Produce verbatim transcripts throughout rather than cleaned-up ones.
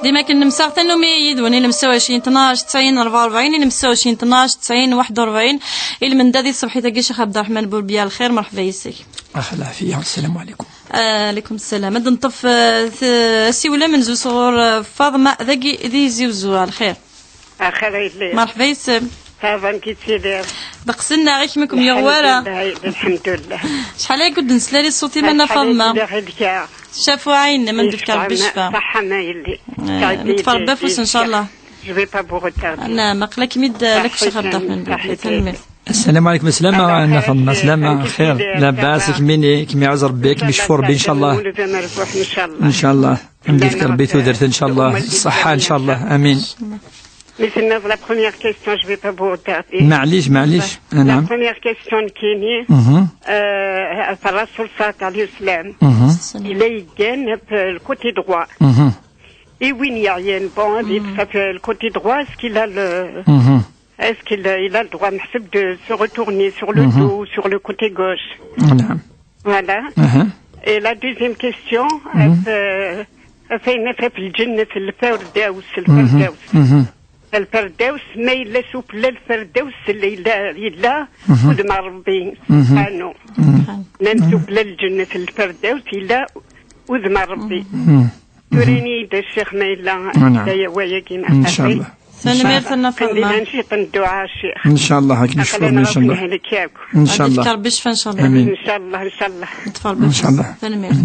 Dima kan nemsaɣ tannumi yid-wen i lemsawacin tnac tesɛin rebɛa u rebɛin, i lemsawacin tnac tesɛin waḥed u rebɛin. I lmendad i tṣebḥit-agi, Ccix Ɛebderreḥman Burbiya, lxir, merḥba yes-k. Ax lɛafiya, assalamu ɛlikum. Ɛlikum ssalam. Ad neṭṭef, eh, t-, asiwel amenzu sɣur, eh, Faḍma, dagi di Tizi Uzzu, lxir. Axir a yelli. Merḥba yes-m. Ça va, amek i tettidiḍ? Ddeqs-nneɣ, i kemm, ur kem-yuɣ wara. Lḥemdullah, lḥemdullah. Acḥal ay kud-neslali ṣṣut-im a Nna Faḍma? Lliɣ yid-k. Cafu ɛin, ma d-yefka Rebbi ccfa. Ṣaḥḥa ma yelli. Eh, neṭṭef Rebbi afus, ncallah. Je vais pas vous retarder. Anɛam, aql-akem-id, eh, la Ccix Ɛebderreḥman Burbiya, tanemmirt. Assalamu ɛlikum, slama, a Nna Faḍma, slama, xir, labas, kemmini, kem-iɛaz Rebbi, kem-icfu Rebbi, ncallah. Ncallah. Ad m-d-yefk Rebbi tudert, ncallah. Ṣṣeḥḥa, ncallah. Amin. Mais c'est la première question, je vais pas vous retarder. Maɛlic, maɛlic. La première question, nekkini, euh, ɣef Rasul, ṣṣalatu ɛalayhi wassalam, yella yeggan ɣef le côté droit. Et win yeɛyan, bon, ad yeṭṭef ɣef le côté droit, est-ce qu'il a le, est-ce qu'il a, il a le droit, meḥsub, de se retourner sur le dos ou sur le côté gauche? Naɛam. Voilà. Et la deuxième question, ɣef, euh, ɣef ayen ɣef lǧennet, lferdaws, lferdaws. Lferdaws, ma yella sufella lferdaws, yella, yella udem n Rebbi, subḥanu. Même sufella lǧennet, lferdaws, yella udem n Rebbi. Tura ini-d a Ccix ma yella, anɛam, yella wayagi neɣ xaṭi. Ncallah. Tanemmirt a Nna Faḍma. Ncallah, ad k-yecfu Rebbi, ncallah. Ncallah. Ad yefk Rebbi ccfa, ncallah. Amin. Ncallah, ncallah. Yeṭṭef Rebbi ccfa. Ncallah. Tanemmirt.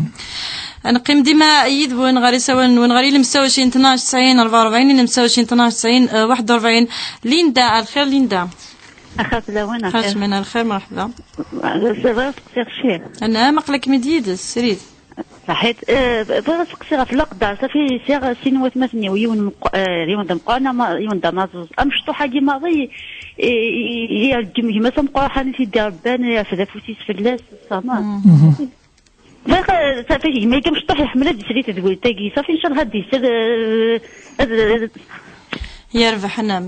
Ad neqqim dima yid-wen ɣer yisawalen-nwen, ɣer i lemsawacin tnac tesɛin rebɛa u rebɛin, i lemsawacin tnac tesɛin waḥed u rebɛin. Linda, a lxir Linda. Axir fell-awen, axir. Xaṭi, a lxir, merḥba. Bɣiɣ ad seqsiɣ Ccix. Anɛam, aql-akem-id yid-s, srid. Saḥit, eh, bɣiɣ ad seqsiɣ ɣef leqder, safi sɛiɣ sin watmaten-iw, yiwen meqq-, eh, yiwen d ameqqran, ama-, yiwen d amaẓuẓ. Amecṭuḥ-agi maḍi, i, i, i, ireggem gma-s ameqqran i t-id-irebban, yerfed afus-is fell-as, ṣṣama. Bɣiɣ, eh, safi gma-agi amecṭuḥ iḥemmel ad isel i tedwilt-agi, safi ncallah ad isel, eh, ad, ad, Yerbeḥ, anɛam.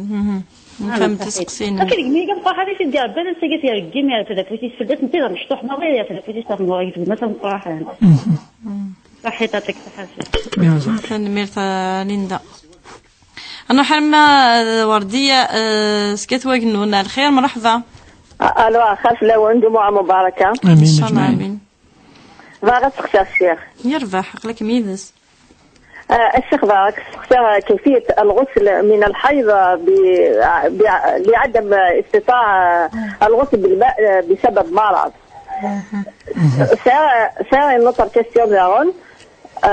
Nfhem tiseqsiyin. Akken gma-agi ameqqran i t-id-irebban, ass-agi ad t-ireggem, yerfed afus-is fell-as, netta d amecṭuḥ maḍi, yerfed afus-is ɣef gma-s ameqqran. Ṣaḥit, yeɛṭik ṣṣeḥḥa. Tanemmirt a Linda. Ad nruḥ arma d Werdiya, eh, s At Wagennun, a lxir, merḥba. Allo, axir fell-awen, ǧumuɛa mubaraka. Amin, ncallah, aǧmaɛin. Amin. Bɣiɣ ad seqsiɣ Ccix. Yerbeḥ, aql-akem yid-s. آه، الشيخ بارك، سقسى كيفية الغسل من الحيض ب-، ب-، لعدم استطاعة الغسل بالماء بسبب مرض. سا-، سا نوتر كيستيون داون. آه،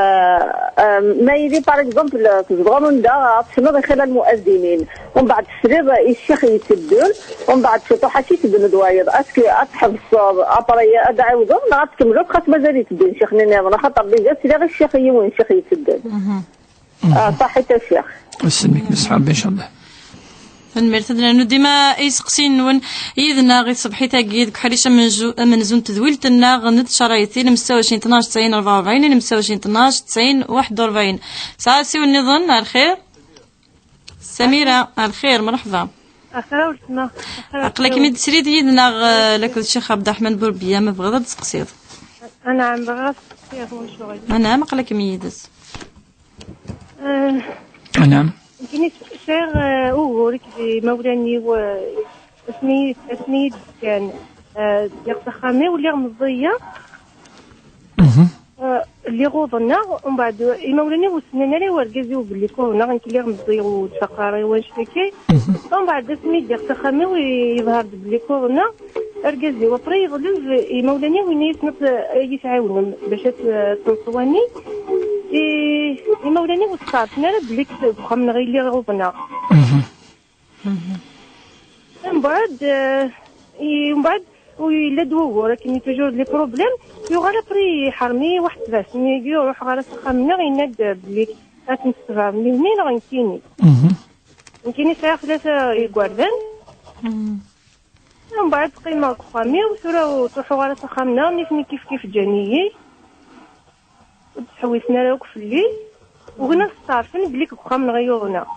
آه، ما يلي، باغ اكزومبل، تزغرون دا، تسمى خلال المؤذنين. ومن بعد السرير الشيخ يتبدل، ومن بعد شطوحة كي تبدل دواير. اسكو اتحبس ابري ادعي وضوء، نغا تكملو، خاص مازال يتبدل شيخ نينيرون، خاطر ديجا سرير الشيخ يون، الشيخ يتبدل. آه، صحيت يا شيخ. Isellem-ik Mesḥab, ncallah. Tanemmirt. Ad nernu dima iseqsiyen-nwen yid-neɣ i tṣebḥit-agi deg uḥric amenzu-, amenzu n tedwilt-nneɣ n tcerayt, i lemsawacin tnac tesɛin rebɛa u rebɛin, i lemsawacin tnac tesɛin waḥed u rebɛin. Sɛa asiwel nniḍen, a lxir? Samira, a lxir, merḥba. Axir a weltma. Aql-akem-id srid yid-neɣ, eh, akked Ccix Ɛebderreḥman Burbiya, ma tebɣiḍ ad d-tseqsiḍ. Anɛam, bɣiɣ ad seqsiɣ ɣef wacu. Anɛam, aql-akem yid-s. Eh, anɛam. Nekkini sɛiɣ, eh, ugur akked imawlan-iw, eh, asmi, asmi i d-kkan, eh, ddiɣ s axxam-iw, lliɣ meẓẓiyeɣ. Eh, lliɣ uḍneɣ, umbeɛd imawlan-iw ur ssnen ara i wergaz-iw belli k uḍneɣ, nekk lliɣ meẓẓiyeɣ ur d-faqeɣ ara i wanect-agi. Umbeɛd asmi ddiɣ s axxam-iw, i-, yeḍher-d belli k uḍneɣ. Argaz-iw, après, yeḍleb imawlan-iw, yenna-yasen ad, ad yi-tɛiwnem bac ad t-, ad t-neṣwani. I, imawlan-iw ur steɛṛfen ara belli deg uxxam-nneɣ i lliɣ uḍneɣ. Mbeɛd, eh, i, mbeɛd, u yella-d wugur, akken i toujours les problèmes, yuɣal après iḥermi waḥed ssebɛa snin-agi, ruḥeɣ ɣer axxam-nneɣ, yenna-d belli ad ten-tesbeɛdem nitni neɣ nekkini. Nekkini sɛiɣ tlata igerdan. Mbeɛd qqimeɣ deg uxxam-iw, tura ur ttruḥuɣ ara s axxam-nneɣ, nitni kif kif ǧǧan-iyi. Ur d-ttḥewwisen ara akk fell-i. Ugin ad steɛṛfen belli deg uxxam-nneɣ i uḍneɣ.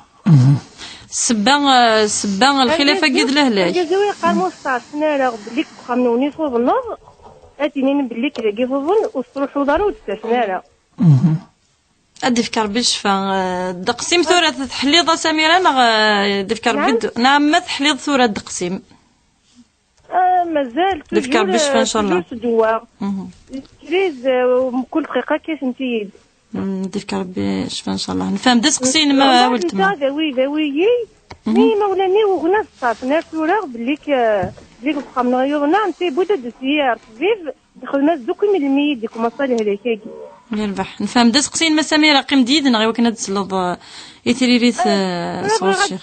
Ssebba, eh, ssebba lxilaf-agi d lehlak. Argaz-iw yeqqar ma ur steɛṛfen ara belli deg uxxam-nwen i tuḍneḍ, ad d-inin belli dagi tuḍen, ur tettruḥuḍ ara, ur d-ttasen ara. Ad d-ifk Ṛebbi ccfa. Eh, ddeqs-im tura teḥliḍ a Samira, neɣ, eh, d-ifk Ṛebbi Naɛam? Ddu-, naɛam, ma teḥliḍ tura ddeqs-im? Ah, mazal, Ad d-ifk Ṛebbi ccfa, ncallah. Toujours s ddwa. Mhm. Kriz, eh, mkul dqiqa kkatent-iyi-d. Mm, d-ifk Ṛebbi ccfa, ncallah. Nfehmem-d aseqsi-inem a weltma. Netta d awi, d awi-yi. Mhm. Mi imawlan-iw ugin ad ṣṣerfen ar tura belli k-, belli deg uxxam-nneɣ yuḍen, netta yewwi-d ad d-tili ar ṭṭbib, yexdem-as-d akk imelmi i d-ikumaṣa lehlak-agi. Yerbeḥ. Nfehmem-d aseqsi-inem a Samira, qqim-d yid-neɣ i wakken ad d-tesleḍ, eh, i tririt, eh, sɣur ccix.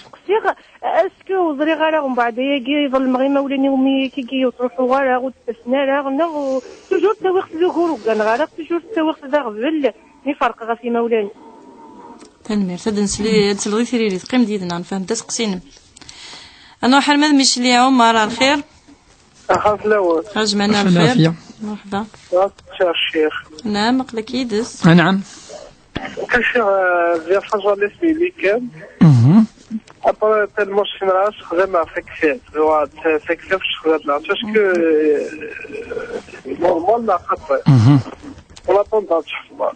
Est-ce que ur ẓriɣ ara umbeɛd ayagi ḍelmeɣ imawlan-iw mi akka ur ttruḥuɣ ara, ur d-ttasen ara, neɣ u-, toujours ttawiɣ-t d ugur ur gganeɣ ara, toujours ttawiɣ-t d aɣbel mi ferqeɣ ɣef imawlan? Tanemmirt. Ad nsel i, ad nsel i tiririt. Qqim-d yid-neɣ, nfehhem-d aseqsi-inem. Ad nruḥ arma d Michel Ɛumar, ar lxir. Axxam fell-awen. Xarǧ mana ar lxir. Lɛafiya. Merḥba. Ccix. Naam, aql-ak yid-s. Anɛam. Ccix, euh, bdiɣ taẓallit di Likan. Mhm. Après, tellement ssexdameɣ taktirt. Taxsayt ssexdameɣ. Parce que, euh, normal, la xaṭi. Mhm. En attendant, ttḥefḍeɣ.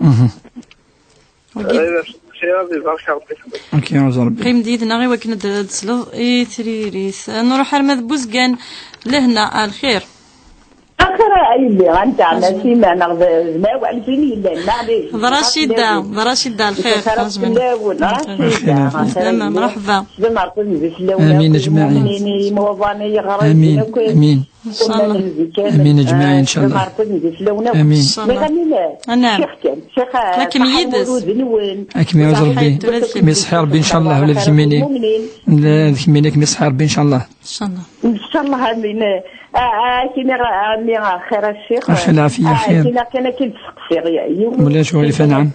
Mhm. Wagi. Ccix, ibarek Rebbi fell-ak. Ok, ɣer Rebbi. Qqim-d yid-neɣ i wakken ad d-tesleḍ i tririt. Nruḥ arma d Buzgan, lehna, ar lxir. Axir a yelli, anta, Azul. Nasima, neɣ d, d ma, wal tin yellan, maɛlic. D Racida, d Racida, lxir, Azul. Fell-awen, Racida. Lxir, lxir. Lama, merḥba. Amin, ajmaɛin. Amin, ajmaɛin. Incallah. Amin, ajmaɛin, incallah. Amin. Incallah. Qqim yid-s. Akken iɛuz Rebbi. Mi ṣeḥḥi Rebbi, incallah, ula d kemmini. Ula d kemmini, mi ṣeḥḥi Rebbi, incallah. Incallah. Incallah, amin. Ah, ah, akken i ɣ-, a mmi, xir a ccix. Axi lɛafiya, ah, xir. Akken kan ad k-id-seqsiɣ, yiwen. Ulac ɣur-i, anɛam.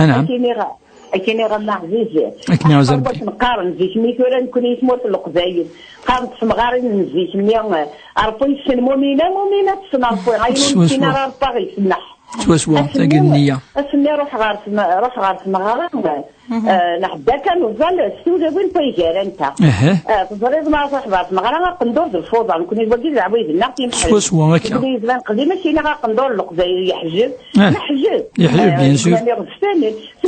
Anɛam. Akken i ɣ-, akken i ɣ-, a mmi ɛziz. Akken i ɛuzz Rebbi. Aṭas n qqaren zik-nni tura nekni i tmurt n Leqbayel. Qqaren-d temɣarin n zik-nni, eh, Rebbi yessen Mumina, Mumina tessen Rebbi. Ayen ur nessin ara Rebbi ɣ-isemmeḥ. Swaswa, tagi d nniya. Ass-nni ruḥ ɣer tme-, ruḥ ɣer tmeɣra, eh, nḥedda kan neẓẓal s tulawin n waygar anta. Aha. Eh, teẓriḍ ma ruḥ ɣer tmeɣra, aqendur d lfuḍa, nekni d wagi d leɛwayed-nneɣ timeḥbas. Swaswa, akka. Nekni yezlan qdim, ad k-iniɣ aqendur n Leqbayel yeḥjeb. Ah. Neḥjeb. Yeḥjeb, eh, bien sûr. Nekni ɣezfan.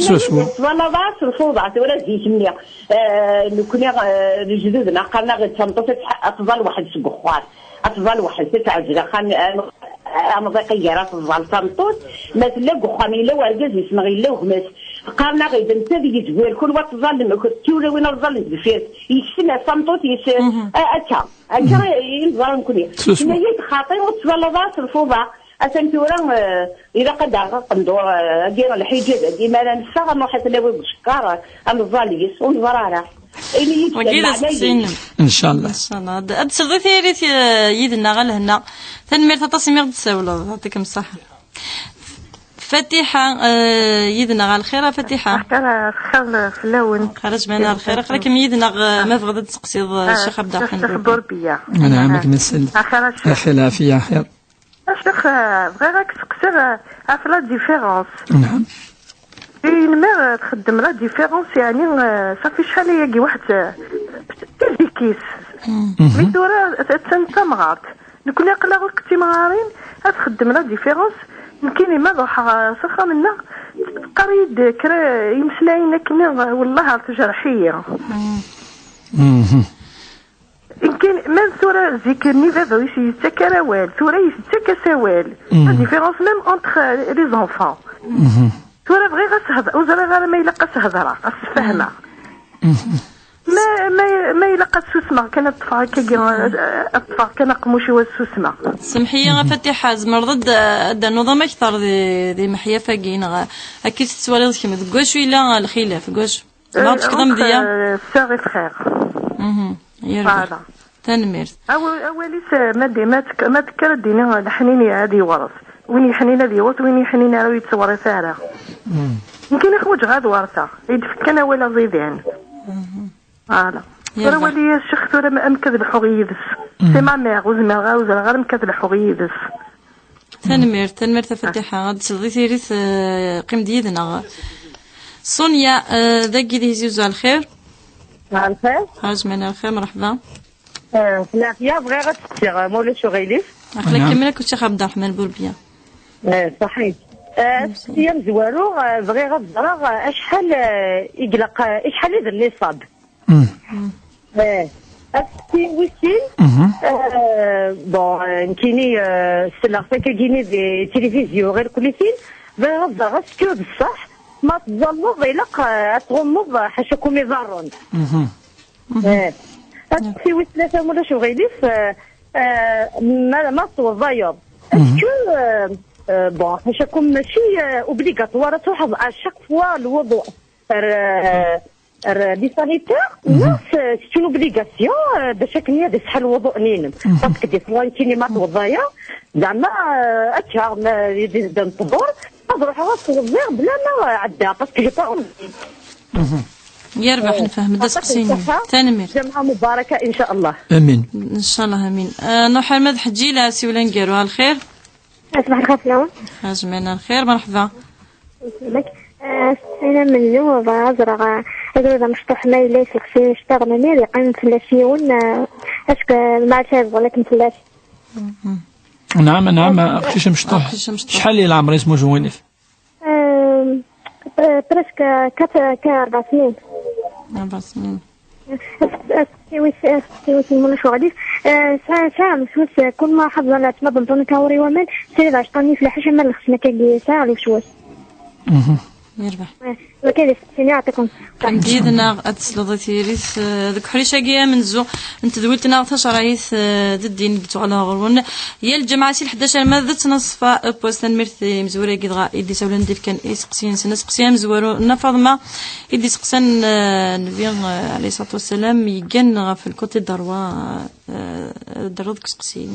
Swaswa. Twalaḍ-as lfuḍa, tura zik-nni. Eh, nekni, eh, lejdud-nneɣ qqaren-aɣ-d tameṭṭut ad tḥ-, ad tẓall weḥd seg uxxam. Ad tẓall weḥd-s, ad teɛzel axxam, am-, amḍiq iger ad tẓall tameṭṭut, ma tella deg uxxam yella wergaz-is neɣ yella gma-s, qqaren-aɣ-id netta ad yezwir, kunwi ad tẓallem, kunwi ad tẓallem deffir-s, yekcem ar tameṭṭut, yes-, a-, akka, akka i neẓra nekni. Tenna-yi-d xaṭi, ur tettẓallaḍ ara s lfuḍa. Atan tura, eh, ilaq ad d-aɣeɣ aqendur, eh, agi lḥiǧab-agi, mi ara neffeɣ, ad nruḥ ad t-nawi deg ucekkaṛ, ad nẓall yes, ur neẓra ara. Ini-yi-d kan meɛna-yi. Incallah. Incallah. Ad, ad tesleḍ i tiririt, eh, yid-neɣ a lehna. Tanemmirt aṭas imi ɣ-d-tsawleḍ. Yeɛṭikem ṣṣeḥḥa. Fatiḥa, eh, yid-neɣ a lxir, a Fatiḥa. Lxir, lxir fell-awen. Xarǧ mana lxir. Aql-ikem yid-neɣ, eh, ma tebɣiḍ ad d-tesseqsiḍ, eh, Ccix Abderrahman Ccix Burbiya. Burbiya. Anɛam, akken ad sel. Axir a Ccix. Axir, lɛafiya, axir. A Ccix, eh, bɣiɣ ad k-seqsiɣ, eh, ɣef la différence. Anɛam. Yelmi, eh, txeddem la différence, yeɛni, eh, safi cḥal ayagi waḥed, eh, tizikis. Mhm. Mi tura, attan d tamɣart. Nekni aql-aɣ akk d timɣarin, ad txeddem la différence. Nekkini ma d ruḥeɣ, eh, s axxam-nneɣ, teqqar-iyi-d kra imeslayen akken, eh, wellah ar tejreḥ-iyi. Mhm. Yemkin, même tura zik-nni baba-is yettak ara awal, tura yettak-as awal. Mhm. La différence même entre, euh, les enfants. Mhm. Tura bɣiɣ ad s-hd-, ur ẓriɣ ara ma ilaq ad s-hedreɣ, ad s-sfehmeɣ. Mhm. Ma, ma, ma ilaq ad susmeɣ kan, ad ṭṭfeɣ akkagi, ad ṭṭfeɣ kan aqemmuc-iw ad susmeɣ. Semḥ-iyi a Fatiḥa, tzemreḍ ad d-, ad d-ternuḍ am akteṛ di, di meḥyaf-agi, neɣ akka i tettwaliḍ kemm? Deg wacu yella lxilaf, deg wacu? Ma tefkeḍ amedya? Euh, sœur et frère. Mhm. Yerbeḥ. Voilà. Tanemmirt. Aw-, awal-is, eh, ma d-, ma tek-, ma tekker ad d-tini, eh, leḥnin ad yewret. Win yeḥnin ad yewret, win yeḥnin ara ur yettewret ara. Mm. Nekkini ḥwaǧeɣ ad werteɣ. I d-fkan awal aẓidan. Mhm. Voilà. Yerbeḥ. Tura wali a ccix, tura ma-, amek ad lḥuɣ yid-s. Mm. C'est ma mère, ur zmireɣ ara, ur ẓriɣ ara amek ad lḥuɣ yid-s. Tanemmirt, tanemmirt a Fatiḥa. Ad d-tesleḍ i tiririt, eh, qqim-d yid-neɣ. Sonia, eh, dagi di Tizi Uzzu, a lxir. A lxir. Xarǧ mana lxir, merḥba. Eh, lɛafya, bɣiɣ ad d-steqsiɣ, eh, ma ulac uɣilif. Aql-ak kemmel akked Ccix Abderrahman Burbiya. Eh, ṣaḥit. Asteqsi amezwaru, eh, bɣiɣ ad ẓreɣ, eh, acḥal, eh, i ilaq, eh, acḥal i d nniṣab. Eh, asteqsi wis sin, eh, bon, eh, nekkini, eh, selleɣ takagini di tilivizyu ɣir kulisin, bɣiɣ ad ẓreɣ asekki d ṣṣeḥ, ma tẓalleḍ ilaq, eh, ad tɣummeḍ, eh, ḥaca kum iḍarren. Eh, asteqsi wis tlata, ma ulac uɣilif, eh, eh, ma, ma tweẓẓayeḍ. Est-ce que, eh, eh, bon, ḥaca kum mačči, eh, obligatoire ad truḥeḍ à chaque fois lwuḍu ar, eh, ar les sanitaires, neɣ c'est, c'est une obligation, eh, bac akken ad iseḥḥel lwuḍu-nnem. Parce que des fois, nekkini ma tweẓẓayeɣ, zeɛma, eh, akka, ma yedda n ṭṭbur, ad ruḥeɣ ad ttweẓẓiɣ bla ma ɛeddaɣ, parce que j'ai pas envie. Yerbeḥ, nefhem-d aṭas asteqsi-nni. Tanemmirt. Ǧemɛa mubaraka, in ca Allah. Amin. Ncallah, amin. Eh, Nna Ḥerma d Ḥeǧǧi, la siwla n Garu, lxir. Ṣbaḥ lxir fell-awen. Ḥaǧmana lxir, merḥba. Amek? Eh, asteqsi amenzu, bɣiɣ ad ẓreɣ, eh, agrud amecṭuḥ ma yella yesseqsi iceṭṭiḍen-nni, ad yeqqim fell-as yiwen, eh, est-ce que lmeɛna yebɣa lakken fell-as? Naɛam, naɛam, aqcic amecṭuḥ. Aqcic amecṭuḥ. Acḥal i lɛemr-is, ma ulac uɣilif? Euh, euh, presque quatre, quatre, أربع سنين. أربع سنين. Asteqsi wis, asteqsi wis ma ulac uɣilif. Eh, sɛiɣ, sɛiɣ ameswas, eh, kul ma ḥaḍer la tma ḍenṭun ka uri waman, srid ɛecṭan yif lḥaca ma lxesma kagi sɛiɣ lweswas. Yerbeḥ. Eh, وكذا ستيني يعطيكم الصحة. Ḥmed yid-neɣ ad tesleḍ i tiririt, eh, deg uḥric-agi amenzu n tedwilt-nneɣ tacerɛit, eh, d ddin i d-tuɣaleɣ ɣur-wen. Yal lǧemɛa si lḥdac arma d ttnaṣfa n wass. Tanemmirt i yimezwura-agi dɣa i d-isawlen d-ifkan iseqsiyen-nsen. Aseqsi amezwaru n Nna Faḍma i d-iseqsan, eh, Nnbi, eh, ɛalayhi ṣṣalatu wassalam, yeggan ɣef lkuti d-rwa, eh, d-rwa deg useqsi.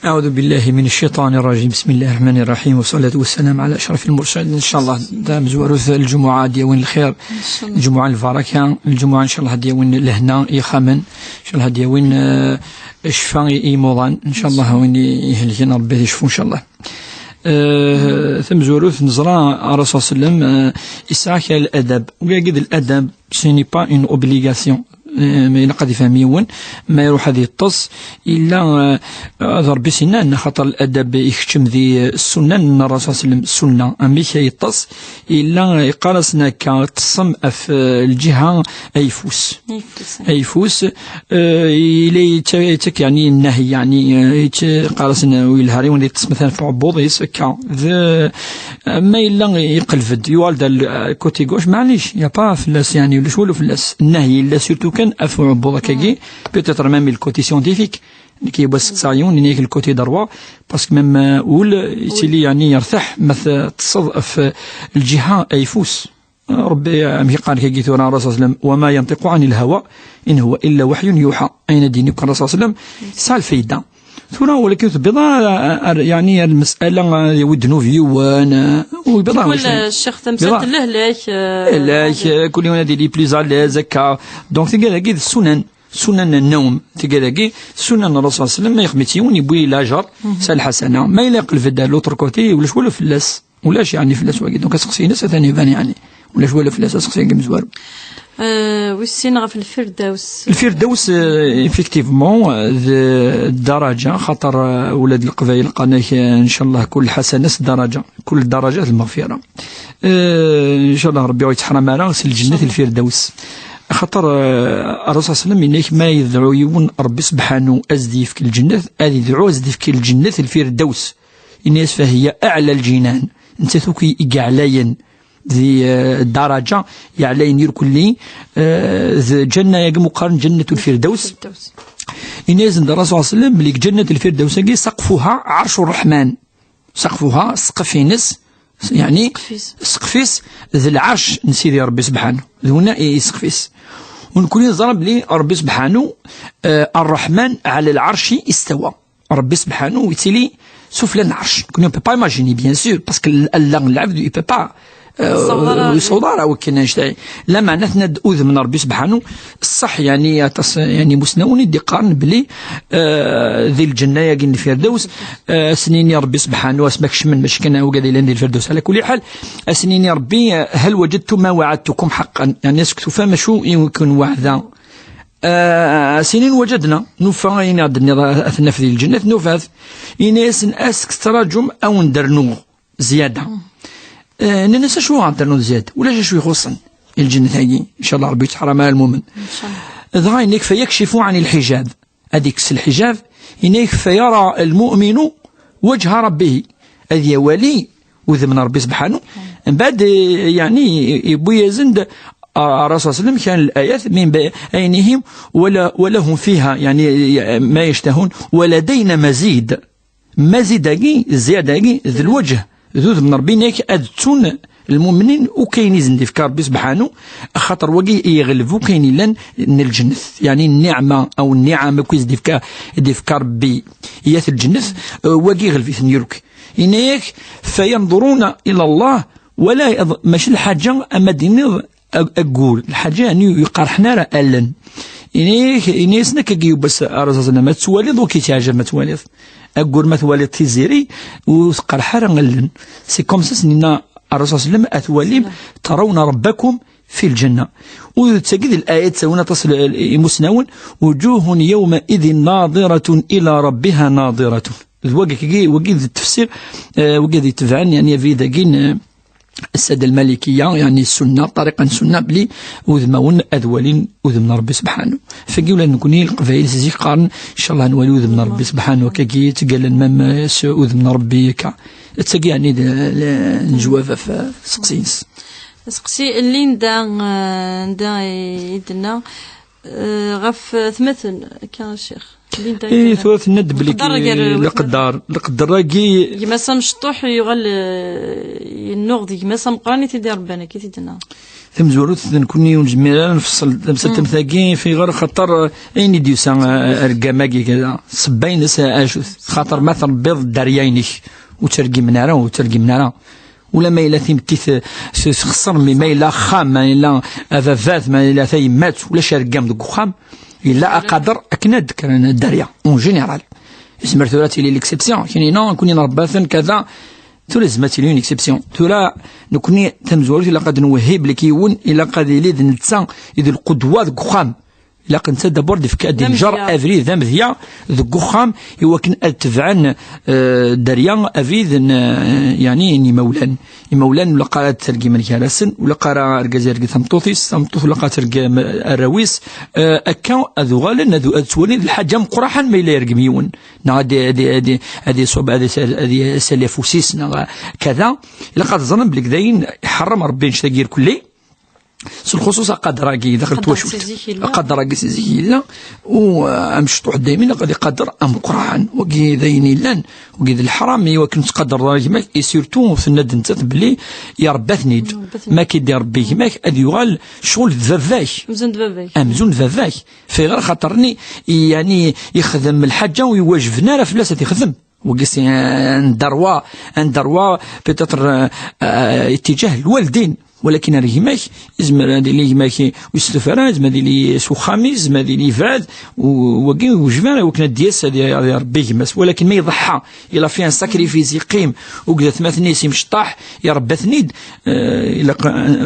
أعوذ بالله من الشيطان الرجيم. بسم الله الرحمن الرحيم. والصلاة والسلام على أشرف المرسلين. إن شاء الله, d amezwaru n lǧemɛa ad d-yawin lxir. Lǧemɛa lbaraka. Lǧemɛa, إن شاء الله, ad d-yawin lehna i yixxamen. إن شاء الله, ad d-yawin, eh, ccfa i, i yimuḍan. إن شاء الله, win i, ihelken, Ṛebbi ad yecfu, إن شاء الله. Eh, tamezwarut, neẓra Ṛṛasul صلى الله عليه وسلم, eh, yesɛa kra n ladab. Wagi d ladab, ce n'est pas une obligation. Eh, ma ilaq ad ifhem yiwen, ma iruḥ ad yeṭṭes, illa, eh, ad Ṛebbi s-yenna, xaṭer ladab ikeččem di, eh, ssunan n Ṛṛasul صلى الله عليه وسلم, ssunna. Amek ay yeṭṭes? Illa, eh, yeqqar-asen akka, ṭṭsem ɣef, eh, lǧiha ayeffus. Ayeffus. Ayeffus, eh, yella yetta-, yettak, yeɛni, nnahi, yeɛni, eh, yett-, yeqqar-asen, eh, ur yelha ara yiwen ad yeṭṭes, matalan, ɣef uɛebbuḍ-is, akka. D, eh, ma yella yeqleb-d, yuɣal-d ar le, eh, côté gauche, maɛlic, y a pas fell-as, yeɛni, ulac walu fell-as. Nnahi yella surtout kan ɣef uɛebbuḍ akkagi, peut-être même le côté scientifique. Nekk yiwwas seqsaɣ yiwen, yenna-yak le côté droit, parce que même, eh, ul yettili, yeɛni, yertaḥ ma teṭṭseḍ ɣef, eh, lǧiha ayeffus. Ṛebbi, amek i yeqqar akkagi tura Ṛṛasul صلى الله عليه وسلم: وما ينطق عن الهوى إن هو إلا وحي يوحى. Ayen ad d-yini kan Ṛṛasul صلى الله عليه وسلم, yesɛa lfayda. Tura, walakin ur tebbiḍ ara, ar, yeɛni, ar lmes'ala, ah, yawi ddnub yiwen, ah, ur tebbiḍ ara. Tikwal, ah, ccix, tamsalt n lehlak, ah, lehlak, ah, kul yiwen ad yili plus à l'aise, akka. Donc, tigad-agi d ssunan, ssunan n nnawm, tigad-agi, ssunan n Ṛṛasul صلى الله عليه وسلم, ma yexdem-itt yiwen, yewwi lajer, s lḥasana. Ma yella yeqleb-d l'autre côté, ulac walu fell-as. Ulac, yeɛni, fell-as wagi. Donc, aseqsi-ines atan iban, yeɛni. Ulac walu fell-as, aseqsi-agi amezwaru. Euh, wis sin ɣef Lfirdaws. Lfirdaws, euh, effectivement, euh, d, d daraja, xaṭer, euh, ula d Leqbayel qqaren-ak, euh, إن شاء الله, كل حسنة درجة, كل درجة المغفرة. Euh, إن شاء الله, Ṛebbi ur yettḥaram ara s lǧennet Lfirdaws. Xaṭer, euh, Ṛṛasul صلى الله عليه وسلم yenna-ak, ma yedɛu yiwen Ṛebbi subḥanu ad s-d-yefk lǧennet, ad yedɛu ad s-d-yefk lǧennet Lfirdaws. Yenna-yas: فهي أعلى الجنان. Nettat akk i, i yeɛlayen di, eh, daraja, yeɛlayen irkelli, eh, d lǧenna-agi mu qqaren Ǧennatul Firdaws. Firdaws. Yenna-yasen-d Ṛṛasul صلى الله عليه وسلم belli Ǧennatul Firdaws-agi سقفها عرش الرحمن. سقفها, ssqef-ines, yeɛni, ssqef-is, ssqef-is d lɛerc n Sidi Ṛebbi subḥanu. D winna i, i ssqef-is. U nekkni neẓra belli Ṛebbi subḥanu, eh, الرحمن على العرش استوى. Ṛebbi subḥanu yettili sufella n lɛerc. Nekkni, on peut pas imaginer, bien sûr, parce que l-, allaɣ n lɛebd, il peut pas, euh, ur yessaweḍ ara wakken annect-a. Lameɛna, tenna-d udem n Ṛebbi subḥanu, ṣṣeḥ, yeɛni, aṭas, yeɛni, imusnawen i d-iqqaren belli, euh, di lǧenna-agi n Lfirdaws, euh, ad sen-yini Ṛebbi subḥanu, asmi ad kecmen, mačči kan wigad yellan di Lfirdaws, ɛla kulli ḥal, ad sen-yini Ṛebbi, euh, هل وجدتم ما وعدتكم حقا؟ Yeɛni, est-ce que tufam acu i ken-weɛdeɣ? Ah, ad s-inin وجدنا, nufa ayen i ɣ-d-tenniḍ ad t-naf di lǧennet, nufa-t. Yenna-yasen: est-ce que tettṛaǧum ad wen-d-rnuɣ zyada? Eh, nnan-as: "Acu ad ternuḍ zzyada? Ulac acu ixuṣṣen i lǧennet-agi, incallah Rebbi yettḥaram ara lmumen." Dɣa yenna-k: "Fayakcifu ɛanil ḥijab." Ad ikkes lḥijab, yenna-k: "Fayara lmu'minu wajha rabbihi." Ad yawali udem n Rebbi sebḥanu. Mbeɛd, eh, yeɛni, yewwi-yasen-d, ah, Rasul sallam kan l-ayat: "Min bayni aydihim wa la, wa lahum fiha, yeɛni, ma yashtahun, wa ladayna mazid." Mazid-agi, zzyada-agi, d lwajh, d udem n Rebbi, yenna-k ad ttun lmumnin akk ayen i sen-d-ifka Rebbi sebḥanu, axaṭer wagi yeɣleb akk ayen yellan n lǧennet, yeɛni nniɛma aw nniɛam akk i s-d-ifka, d-ifka Rebbi i at lǧennet, eh, wagi iɣleb-iten yakk. Yenna-yak: "Fayanḍuruna ila Allah, wala yaḍ-", mačči lḥaǧa ama d-iniḍ ag-, aggur, lḥaǧa yeɛni ur yeqreḥ ara allen. Yenna-yak, yenna-yasen akka, yewwas Rasul sallam: "Ma tettwaliḍ, ur k-yettɛajab ma twaliḍ. Aggur ma twaliḍ tiziri, ur teqreḥ ara allen." C'est comme ça, s-nina Rasul sallam: "Ad twalim, tarawna rabbakum fi lǧenna." U d tagi d l-ayat ttawin aṭas l-, l-, imusnawen: "Wujuhun yawma idin nadiratun ila rabbiha nadiratun." D wagi, wagi, wagi d tefsir, eh, wagi d itebɛen, yeɛni, abrid-agi n, eh, ssada lmalikiya, yeɛni ssunna, ṭariqa n ssunna, belli udmawen ad walin udem n Rebbi sebḥanu. Fagi ula d nekni, leqbayel, si zik qqaren, incallah, ad nwali udem n Rebbi sebḥanu, akkagi ttgallan mam s udem n Rebbi akka. D tagi, yeɛni, d, d, n jwab ɣef, eh, seqsi-ines. Seqsi Linda, eh, anda i d-tenna, eh, ɣef, eh, tmaten, akka, a Ccix. Linda, eh, tura tenna-d belli leqder gar, eh, leqder, leqder-agi. Gma-s amecṭuḥ yuɣal, eh, yennuɣ d gma-s ameqqran i t-id-irebban, akka i t-id-tenna. Tamezwarut, d nekkni ur nezmir ara nfeṣṣel tamsalt am tagi, fi ɣer xaṭer, eh, ayen i d-yusa, eh, rgam-agi, kada. Ssebba-ines, eh, acu-t? Xaṭer ma tṛebbiḍ dderya-inek, ur ttergimen ara, ur ttergimen ara. Ula ma yella timetti t-, t-, txeṣṣer, mi ma yella axxam, ma yella ababat, ma yella tayemmat, ulac argam deg uxxam, yella aqader akken ad d-kkren dderya, en général. Izmer tura ad tili l'exception, kenina, nekkni nṛebba-ten kada, tura izmer ad tili une exception. Tura nekkni tamezwarut ilaq ad nwehhi belli yiwen ilaq ad yili d netta i d lqudwa deg uxxam. Ilaq netta d'abord ad yefk, ad d-injer amedya, abrid d amedya deg uxxam, i wakken ad tebɛen, eh, dderya abrid n, eh, yeɛni n yimawlan. Imawlan ur ilaq ara ad ttergimen gar-asen, ur ilaq ara argaz yergem tameṭṭut-is, tameṭṭut ur ilaq ara tergem arraw-is, eh, akka ad uɣalen ad, ad ttwalin d lḥaǧa meqqraḥen ma yella yergem yiwen. Neɣ ad, ad, ad, ad iṣub, ad is-, ad isali afus-is, neɣ kada. Ilaq ad ẓren belli dayen iḥeṛṛem Ṛebbi annect-agi irkelli. S lxuṣuṣ aqader-agi daxel n twacult. Aqader-agi si zik yella, u, uh, amecṭuḥ daymi ilaq ad iqader ameqqran. Wagi d ayen yellan, wagi d leḥram, i wakken tettqadereḍ ara gma-k, et surtout tenna-d nettat belli iṛebba-ten-id. Iṛebba-ten-id. Ma k-id-iṛebbi gma-k, ad yuɣal ccɣel d baba-k. Amzun d baba-k. Amzun d baba-k. Fayɣer xaṭer-nni, yeɛni, yexdem lḥaǧa ur iwajben ara fell-as ad t-ixdem. Wagi c'est un droit, un droit peut-être, euh, euh, اتجاه الوالدين. Walakin ar gma-k, izmer ad yili gma-k ur yestufa ara, izmer ad yili s uxxam-is, izmer ad yili yebɛed, u wagi ur yejbi ara i wakken ad d-yas ad y-, ad iṛebbi gma-s. Walakin ma iḍeḥḥa, il a fait un sacrifice, yeqqim, akked atmaten-is imecṭaḥ, iṛebba-ten-id, eh, ilaq,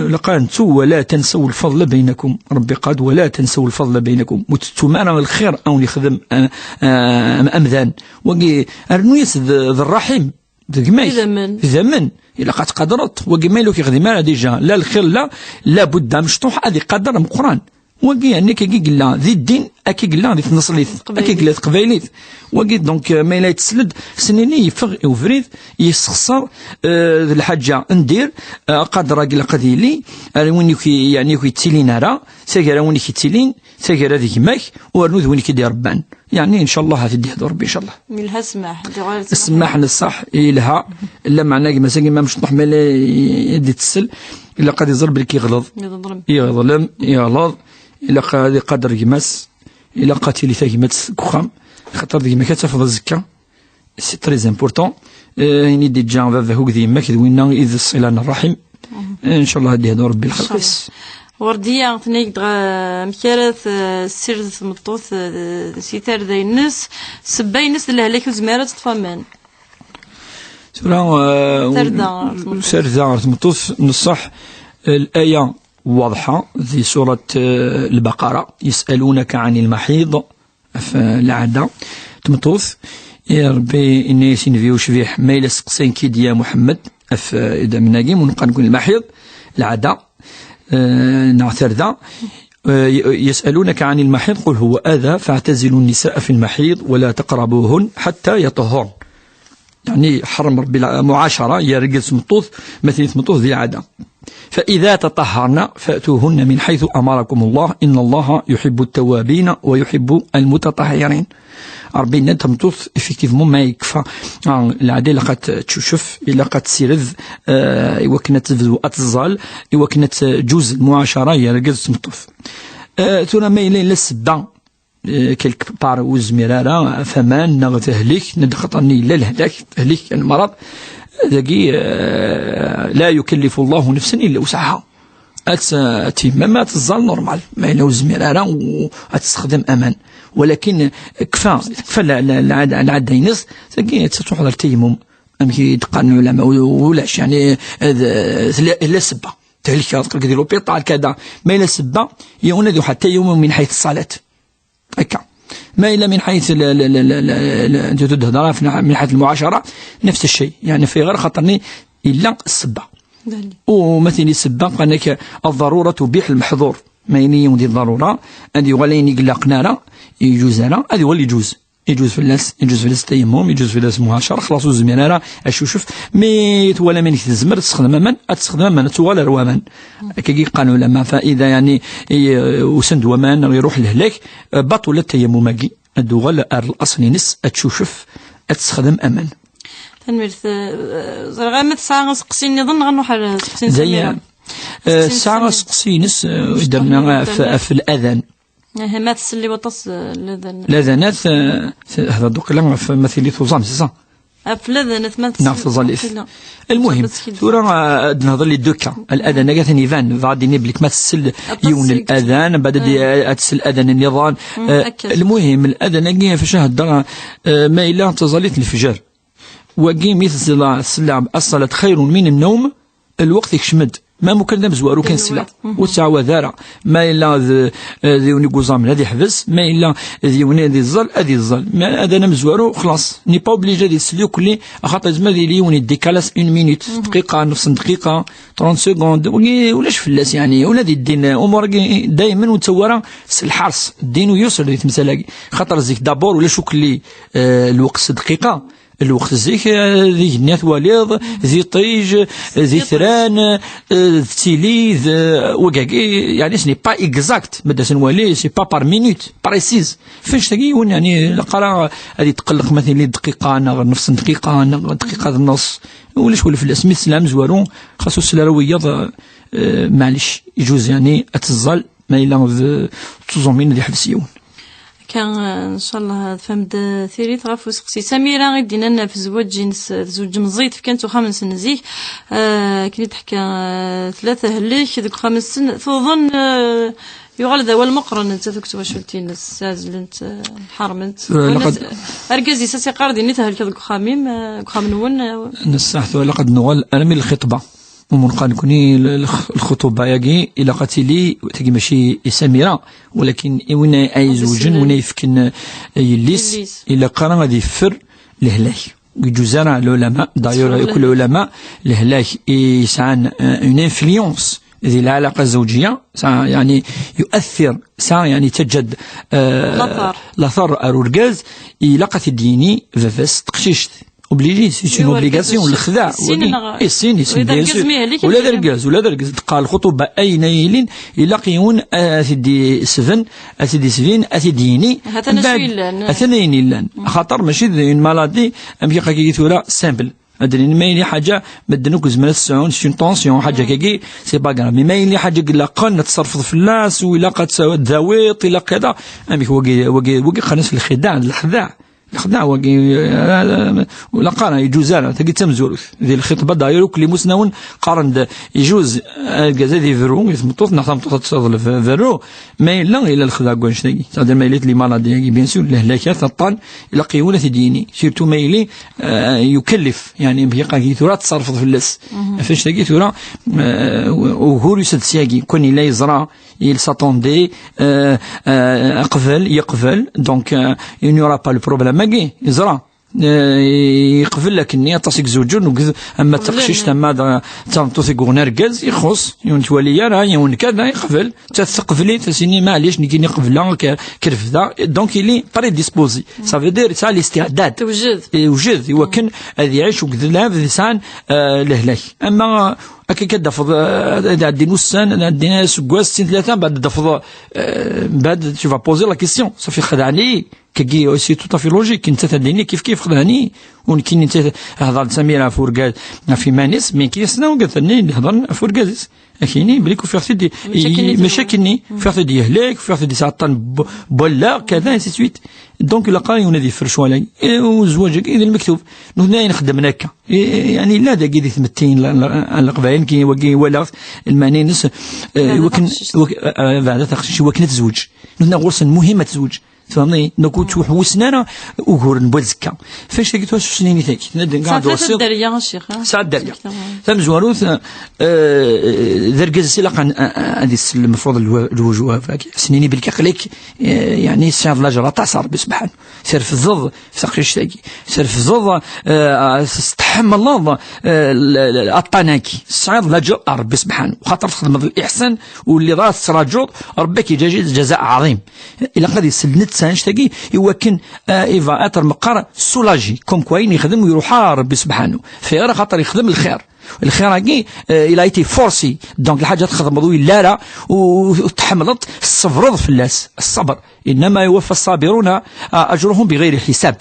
ilaq ad nettu: "ولا تنسوا الفضل بينكم". Ṛebbi qal: "ولا تنسوا الفضل بينكم". Ur tettum ara lxir a wen-yexdem, eh, eh, amdan. Wagi, rnu-yas d, d ṛṛaḥim, d gma-k. Idammen. Idammen. Ilaq ad tqadreḍ. Wagi ma yella ur k-yexdim ara déjà la lxir, la, labudda amecṭuḥ ad iqader ameqqran. Wagi, yeɛni, akka i yella di ddin, akka i yella di tneṣlit, akka i yella di teqbaylit. Wagi, donc, euh, ma yella yettsel-d, s-nini yeffeɣ i ubrid, yessexṣer, euh, d lḥaǧa n dir, euh, aqader-agi ilaq ad yili, ar win ur k-, yeɛni, ur k-yettilin ara, taggara win i k-yettilin, taggara d gma-k, u rnu d win i k-id-iṛebban. Yeɛni, incallah, ad t-id-yehdu Ṛebbi, incallah. Yelha ssmaḥ, diɣ ur ssmaḥ n ṣṣeḥ, yelha. Lameɛna gma-s-agi ma mecṭuḥ, ma la d-ittsel, ilaq ad iẓer belli yeɣleḍ. Yeḍlem. Yeḍlem, yeɣleḍ. Ilaq ad iqader gma-s. Ilaq ad tili tagmat deg uxxam. Xaṭer d gma-k ad tafeḍ azekka. C'est très important. Eh, ayen i d-iǧǧa baba-k akked yemma-k d winna i d ṣṣila n ṛṛaḥim. Eh, incallah ad d-yehdu Ṛebbi lxelq-is. Incallah. Werdiya, tenna-ak-d ɣ-, amek ara tessired tmeṭṭut, eh, si tarda-ines, ssebba-ines d lehlak ur tezmir ara ad teṭṭef aman. Tura, eh, tarda ɣer tmeṭṭut. Tarda ɣer tmeṭṭut, n ṣṣeḥ, eh, l-aya واضحة في سورة، آه، البقرة: "يسألونك عن المحيض". Ɣef lɛada n tmeṭṭut, i Ṛebbi yenna-yas i Nnbi ucbiḥ: "Ma yella steqsan-k-id ya Muḥemmed, ɣef, eh, idammen-agi, mu neqqar nekkni lmaḥiḍ, lɛada, eh, neɣ tarda. Eh, y-, يسألونك عن المحيض قل هو أذى فاعتزلوا النساء في المحيض ولا تقربوهن حتى يطهرن. يعني حرم ربي الع-، المعاشرة يا رجل سمطوث، مثل سمطوث ذي العادة. فإذا تطهرن فأتوهن من حيث أمركم الله إن الله يحب التوابين ويحب المتطهرين. ربي إن تمطوث effectivement ما يكفى. آه، العادة إلا قد تشوشف، إلا قد تسيرذ، آه، إوا كنا تبدو أتزال، إوا كنا تجوز المعاشرة يا رجل سمطوث. آه، ثم ما إلا إلا السبة. Eh, quelque part ur zmir ara ɣef aman neɣ tehlek, ned xaṭer-nni yella lehlak, tehlek kan maraḍ. Dagi, eh, la yukallifu Allahu nafsan illa wusɛaha. Ad t-, ad timmam, ad teẓẓal normal. Ma yella ur zmir ara u-, ad tessexdem aman. Walakin kfa, kfa la, la, la, la, lɛadda-ines, dagi ad truḥ ɣer tayammum. Amek i d-qqaren ulama, u-, ulac, yani, ad, tella, tella sebba. Tehlek, tqelk di l'hôpital, kada. Ma yella sebba, yiwen ad iruḥ ɣer tayammum min ḥayt ṣṣalat. Akka. Ma yella min ḥayt la, la, la, la, la, la, أنت تدهد راه في ناحية، من حيث المعاشرة، نفس الشيء. يعني في غير خاطرني إلا السبة. وما ثاني السبة قال لك الضرورة تبيح المحظور. ما يني يوم دي الضرورة، أن يغلين يقلقنا راه، يجوز راه، هذا هو اللي يجوز. يجوز في الناس، يجوز في الناس التيمم، يجوز في الناس المعاشرة، خلاص وزمينا راه أشوشف. مي توالى منك تزمر تستخدم أمان، تستخدم أمان، توالى روامان. كي قالوا لما، فإذا يعني، إي، وسند ومان يروح لهلاك، آه، بطل التيمم ماكي. الدوغل الأصل نس أتشوشف، أتستخدم أمان. Tanemmirt, eh, ẓriɣ ama tesɛa aseqsi nniḍen, neɣ nruḥ ar useqsi n زي، Samira. آه، Aseqsi n ساعة Samira. سقسينس، آه، درنا في، في الأذان. Eh, ma tsell i waṭas, eh, n ladan. Ladanat, eh, hḍer dukkla ɣef ma tili tuẓam, c'est ça? Ɣef ladanat, ma tsell. Neɣ teẓallit. Waqila. المهم، tura, eh, ad nehḍer les deux cas. L'adan-agi atan iban, dɣa ad d-ini belli ma tsell yiwen n l'adan, mbeɛd ad, ad tsell adan nniḍen. Eh, المهم, l'adan-agi, fac ad heddreɣ, eh, ma yella d taẓallit n lefjer. Wagi, mi tsella, tsella, الصلاة خير من النوم, lweqt ikcem-d. Ma mukan d amezwaru kan sella. Ur tettɛawad ara. Ma yella d, d yiwen i yuẓamen, ad iḥbes. Ma yella d yiwen ad iẓẓal, ad iẓẓal. Ma ad ana amezwaru, xlaṣ. N'est pas obligé ad isell ukli, axaṭer yezmer ad yili yiwen yeddikalasi une minute, dqiqa, nefs n dqiqa, trente secondes. Wagi ulac fell-as, yani, ula di ddin, umur-agi, daymen ur nettawi ara s lḥers. Ddin u yusr di temsal-agi. Xaṭer zik, d'abord, ulac ukli, eh, lweqt s dqiqa. Lweqt zik, eh, d igenni ad twaliḍ, d iṭij, d itran, eh, d tili, d, wagagi, yani, ce n'est pas exact. Ma d asen wali, c'est pas par minute, précise. F annect-agi yiwen, yani, ilaq ara ad yetqelleq ma tili dqiqa, neɣ nefs n dqiqa, neɣ dqiqa d nneṣ. Ulac wala fell-as. Mi tesla amezwaru, xas ur sel ara wiyaḍ, eh, maɛlic, ijuz, yani, ad teẓẓal, ma yella d tuẓumin ad yeḥbes yiwen. Akka, eh, ncallah tfehmem-d, eh, tirit ɣef useqsi. Samira i d-yennan ɣef zzwaǧ-ines, eh, tezweǧ meẓẓiyet, fkan-tt uxxam-nsen zik. Eh, akken i d-teḥka, eh, tlata ahlek deg uxxam-nsen. Tuḍen, eh, yuɣal d awal meqqren nettat akked twacult-ines. Ɛezlent, eh, ḥerment. Eh, laqad- Argaz-is ad s-iqqar din i thelkeḍ deg uxxam-im, eh, deg uxxam-nwen, eh. Nessaḥ tura laqad nuɣal armi lxitba. Umun qal nekkni l-, l-, lxutuba-agi ilaq ad tili, tagi mačči i Samira, walakin i win ay izewǧen, win ay yefken, eh, yelli-s, yelli-s, ilaq ara ad yeffer lehlak. Ur yeǧǧuz ara lɛulama, d'ailleurs, akk lɛulama, lehlak yesɛan, eh, une influence di lɛalaqa zzewǧiyya, sɛa, yani, yu'athir, sɛa, yani, teǧǧa-d, eh, later. Later ar urgaz, ilaq ad t-id-yini baba-s teqcict. Obligé, c'est une obligation, lexdeɛ. Issin, issin, bien sûr. Ula d argaz, ula d argaz. Teqqar lxutuba ayen ay yilin, ilaq yiwen ad t-id-isben, ad t-id-isbin, ad t-id-yini. Atan acu yellan. Atan ayen yellan. Axaṭer mačči d une maladie, amek akka tura, simple. Ad d-nini ma yili ḥaǧa, medden akk zemren ad sɛun, c'est une tension, ḥaǧa kagi, c'est pas grave. Mais ma yili ḥaǧa ilaqen ad tserfeḍ fell-as, u ilaq ad tt-, ad dawiḍ, ilaq kada. Amek wagi, wagi, wagi qqaren-as lxidaɛ, lexdeɛ. Lexdeɛ wagi, eh, ur ilaq ara, yeǧuz ara, tagi d tamezwarut. Di lxitba d'ailleurs, akk imusnawen qqaren-d yeǧuz argaz ad iberru i tmeṭṭut, neɣ tameṭṭut ad teḍleb berru, ma yella, yella lexdeɛ deg wannect-agi. C'est-à-dire ma yella les maladies-agi, bien sûr, lehlakat, aṭṭan, ilaq yiwen ad t-id-yini. Surtout ma yili, eh, yukellef, yani, mbiqa-gi tura ad tserfeḍ fell-as. Ɣef annect-agi tura, eh, ugur yusa-d syagi, kan yella yeẓra, il s'attendait, euh, euh, qbel, yeqbel, donc, euh, il n'y aura pas le problème-agi, yeẓra. Eh, yeqbel akkenni, aṭas i izewǧen, uged, ama d taqcict, ama d tameṭṭut i yuɣen argaz, ixuṣ, yiwen twali ara, yiwen kada, yeqbel. Ta teqbel-it, as-ini, maɛlic, nekkini qebleɣ, k-, kerfda. Donc, il est prédisposé. Ça veut dire, ça, l'istiɛdad. Tewjed. Yewjed, i wakken ad iɛic uged lɛebd yesɛan, eh, lehlak. Ama, eh, akka kan ad d-tafeḍ, eh, ad ɛeddin ussan, ad ɛeddin aseggas, sin tlata, mbeɛd ad d-tafeḍ, eh, mbeɛd, tu vas poser la question. Safi, xedɛen-iyi. Kagi, c'est tout à fait logique. Nettat ad d-tini kif kif xedɛen-iyi. U nekkini nettat hḍer-d Samira ɣef urgaz, ɣef iman-is, mais kif yesna ugad-nni hedren ɣef urgaz-is. Akini, blik ufiɣ-t-id, mačči akkenni, ufiɣ-t-id yehlek, ufiɣ-t-id yesɛa aṭṭan n bu-, n wallaɣ, kada, ainsi de suite. Donc, ilaq ara yiwen ad yeffer ccɣel-agi. Eh, u zzwaǧ-agi, d lmektub. Nutni ayen xeddmen akka. Eh, yani, illa dagi di tmetti n l-, n Leqbayel, ki wagi walaɣ-t, lmeɛna-ines, eh, iwakken, taqcict. Iwak-, eh, eh, beɛda taqcict, iwakken ad tezweǧ. Nutni ɣur-sen muhim ad tezweǧ. Tfehmeḍ? Donc, ur ttwaḥewwisen ara uguren n wazekka. Fec tagi ttwasusnin i tagi. Tesɛa tlata dderya, a ccix, ha? Tesɛa dderya. Tamezwarut, eh, d argaz-is ilaq an-, a-, a-, ad isel lmefruḍ lwa-, lwujub, as-nini belki aql-ik, eh, yani, tesɛiḍ lajer aṭas, a Rebbi subḥanu. Terfdeḍ taqcict-agi. Terfdeḍ, eh, tḥemmleḍ, eh, l-, l-, aṭṭan-agi. Tesɛiḍ lajer a Rebbi subḥanu. Xaṭer txedmeḍ liḥsan, ur lliḍ ara tettraǧuḍ, Rebbi ad k-yeǧǧa jaza ɛḍim. Ilaq ad isel netta annect-agi i wakken, eh, il va être meqqar soulagé, comme quoi ayen yexdem ur iruḥ ara Rebbi subḥanu. Fayɣer? Axaṭer yexdem lxir. Lxir-agi, eh, il a été forcé. Donc, lḥaǧa txedmeḍ ur yelli ara, u, u tḥemmleḍ, tṣebreḍ fell-as. Ṣṣber. إنما يوفى الصابرون أجرهم بغير حساب.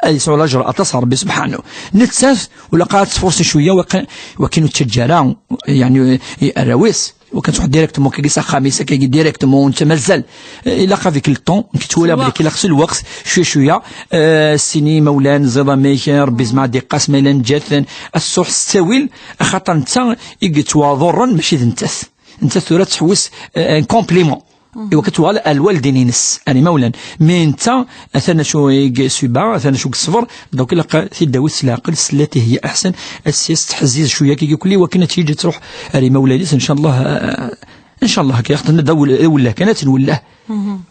Ad yesɛu lajer aṭas Rebbi subḥanu. Nettat, ula qa ad tfursi cwiya, wakken, wakken ur ttaǧǧa ara, yani, i arraw-is. Wakken tṛuḥ directement, kagi s axxam-is, kagi directement, netta mazal. Eh, ilaq avec le temps, nekk ttwaliɣ belli ilaq s lweqt, cwiya, cwiya. Eh, sini imawlan, ẓid amek, Rebbi zma ad iqqas, ma yella neǧǧa-ten, ad tṛuḥ s ttawil, axaṭer netta i yettwaḍurren, mačči d nettat. Nettat tura tettḥewwis, eh, un complément. Iwakken ad tuɣal ar lwaldin-ines, ar imawlan. Mais netta, atan acu i yessuba, atan acu i yeṣber, donc ilaq ad t-id-tawi s leɛqel, s llati hiya aḥsen, ad s-yas teḥziz cwiya kigi kulli, iwakken ad tt-yeǧǧ ad tṛuḥ ar imawlan-is, ncallah, eh, ncallah, akka, tenna-d awel-, awellah kan, ad tenwellah.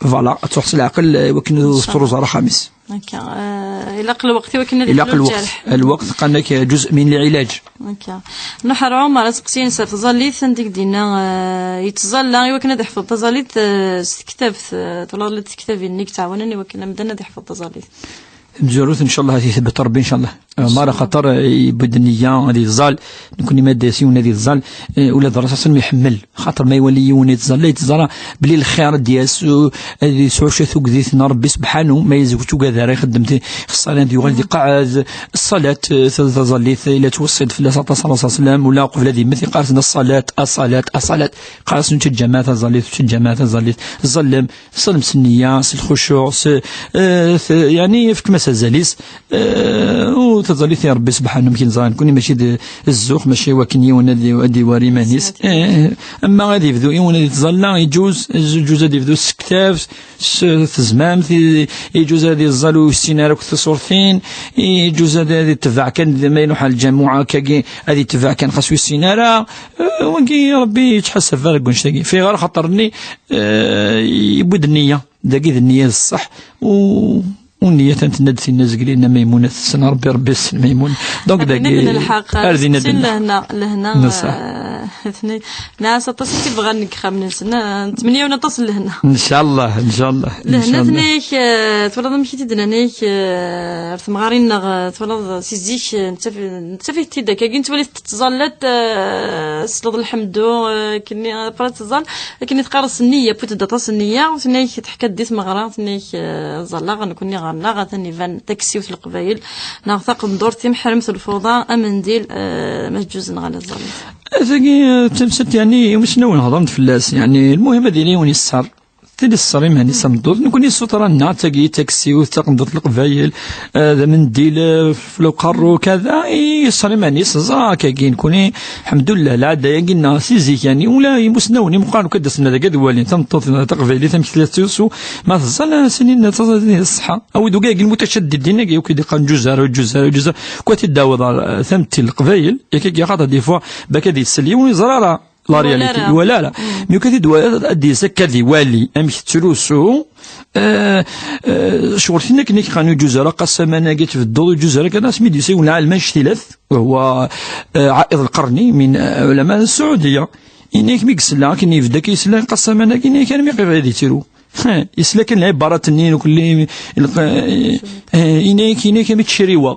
Voilà, ad tṛuḥ s leɛqel, eh, iwakken ur tettruẓ ara axxam-is. Akka, eh, ilaq lweqt i wakken ad ilaq lweqt, lǧerḥ. Lweqt, qqaren-ak, eh, جزء من العلاج. Akka. Nuḥ ar Ɛumar, aseqsi-ines ɣef tẓallit, anda i k-d-yenna, eh, yettẓalla i wakken ad iḥfeḍ taẓallit, eh, s tektabt, eh, twalaḍ la d tektabin-nni yettɛawanen i wakken amdan ad iḥfeḍ taẓallit. Tamezwarut, ncallah, ad t-ithebbeṭ Rebbi, ncallah. Ɛumar, axaṭer, eh, yewwi-d nniya ad iẓẓal, nekkni ma d-yas yiwen ad iẓẓal, eh, ula d Ṛṛasul iḥemmel. Xaṭer ma iwali yiwen yettẓalla, yettẓalla belli lxir ad d-yas, u-, ad yesɛu cwiya tugdit n Rebbi subḥanu, ma yezweǧ ugad ara ixeddem ti-, xeṣṣan ad yuɣal ad iqeɛɛed. Ṣṣalat, eh, ta-, taẓallit, ila ttweṣṣi-d fell-as aṭas Ṛṛasul sallam, ula uqbel ad yemmet iqqar-asen: "Ṣṣalat, ṣṣalat, ṣṣalat." Iqqar-asen: "Ur ttaǧǧam ara taẓallit, ur ttaǧǧam ara taẓallit." Ẓẓallem, ẓẓallem s nniya, s lxucuɛ, s, eh, t-, yani, fkem-as azal-is. Eh, u taẓallit i Rebbi subḥanu, amek i neẓra nekkni, mačči d zzux, mačči wakken yiwen ad i-, ad iwari iman-is. Eh, ama ad yebdu yiwen ad yettẓalla, iǧuz, iǧuz ad yebdu s tektabt, s tezmamt, i-, iǧuz ad yeẓẓal ur yessin ara akk tiṣurtin, iǧuz ad, ad itbeɛ kan, ma iruḥ ɣer lǧamuɛa akkagi, ad itbeɛ kan xas ur yessin ara. Eh, wagi Rebbi yettḥasab ara deg wanect-agi. Fiɣer xaṭer-nni, eh, yewwi-d nniya. Dagi d nniya d ṣṣeḥ, u U nniya tan tenna-d tinna zegli, nna Maymuna tessen Rebbi, Rebbi yessen Maymuna. Donc, dagi, ar dinna ad d-nelḥaq, ar dinna ad d-nelḥaq. Lehna, lehna, eh, tni-, nɛas aṭas i t-ibɣan deg yexxamen-nsen, eh, nettemyawen aṭas n lehna. Ncallah, ncallah, lehna ncallah. Tnek, eh, twalaḍ amek i t-id-nnan, eh, ar temɣarin-nneɣ, eh, twalaḍ si zik, eh, nettaf-, nettaf-it-id akkagi, nettwali tettẓallat, eh, tesleḍ lḥemdu, eh, kenni, après tettẓall, akken i teqqar s nniya, wwint-d aṭas n nniya, u tenna-k, teḥka-d di tmeɣra, tenna-k, eh, ẓẓalleɣ, nekkni ɣer-neɣ, atan iban taksiwt n Leqbayel, neɣ taqendurt, timeḥremt, lfuḍa, amendil, eh, ma ǧǧuzen ɣer ẓẓallit. Tagi, eh, d tamsalt, yani, imusnawen hedren-d fell-as, yani, lmuhim ad yili yiwen yesser. Tili tesser iman-is tameddurt, nekkni ssutra-nneɣ, tagi, taksiwt, taqendurt n Leqbayel, eh, d amendil, eh, f-, f-, uqerru, kada, i yesser iman-is, ẓra akkagi, nekkni, ḥemdullah, lɛada-agi-nneɣ, si zik, yani, ula imusnawen imeqqranen akk ad d-asen ad walin tameṭṭut taqbaylit amek tella tettlusu, ma teẓẓal, ad as-inin taẓallit d ṣṣeḥḥa. Awi-d uga-agi lmutacaddidin-agi, akk i d-iqqaren ǧuzar, ǧuzar, ǧuzar, akk ad t-id-tawiḍ ɣer, eh, tametti n Leqbayel, yak-agi axaṭer des fois, bak ad isel yiwen, ur yeẓra ara. La réalité, wala ara. Wala ara. Mm. Mi kan i d-wala, ad d-yas akka ad iwali amek tettlusu, آه، آه، شغل هناك نيك خانو يجوز راه قسمان كي تبدو يجوز راه كان اسمي ديسي ولا علمان شتيلات، وهو آه، عائض القرني من علماء السعوديه. إنيك ميك سلا كني يبدا كيسلا قسمان كني كان ميق غادي تيرو. يسلا كان العبارات النين وكل الق- آه، إنيك إنيك ميك تشريوا.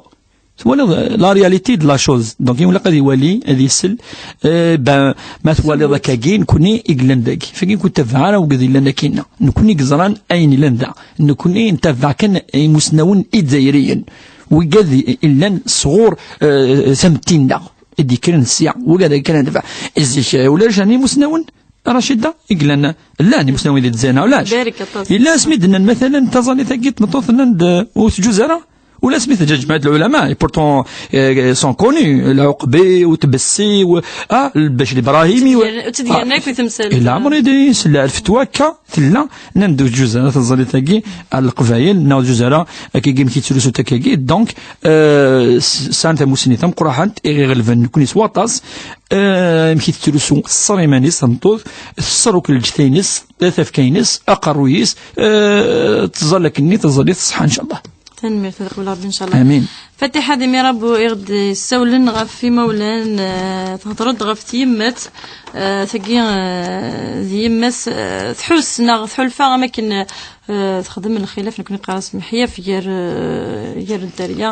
Twalaḍ la réalité de la chose. Donc يوم لقد يولي هذه يسل آه، با- ما توالي ذاك كاين كوني يقلن ذاك فكي كنت تبع راه وقد يلان كينا نكوني قزران أين لان ذا نكوني نتبع كان مسنون إدزايريا وقد إلان صغور آه، ثمتين دا إدي كان السيا وقد كان دفع إزيك ولا جاني مسنون رشيدة يقلن لا ني مسنون دي تزينا ولاش بارك الله فيك. إلا اسمي دنا مثلا تظني ثقيت مطوث نند وتجوز أنا ولا سميت جا جماعة العلماء بورتون سون كوني العقبي وتبسي و... آه الباش الابراهيمي و... وتديرناك وتمثال إلا عمري دي سلا الفتوى كا تلا نندو جوز انا تنزلي تاكي على القبايل ناو جوز انا كي كيم كي تسلسو تاكي دونك آه سان تموسني تم قراحنت اي غلبن كوني سواطاس آه يمكن تسلسو الصريمانيس تنطوذ السروك الجتينس ثلاثة في كينس اقرويس آه تزال لك الني تزالي الصحة ان شاء الله. Tanemmirt, ad iqbel Ṛebbi ncallah. Amin. Fatiḥa d imir abu i ɣ-d-yessawlen ɣef imawlan, eh, thedreḍ-d ɣef tyemmat, eh, tagi, eh, d yemma-s, eh, tḥus neɣ tḥulfa am akken, eh, texdem lxilaf, nekkni qqar-as meḥyaf gar, eh, gar dderya.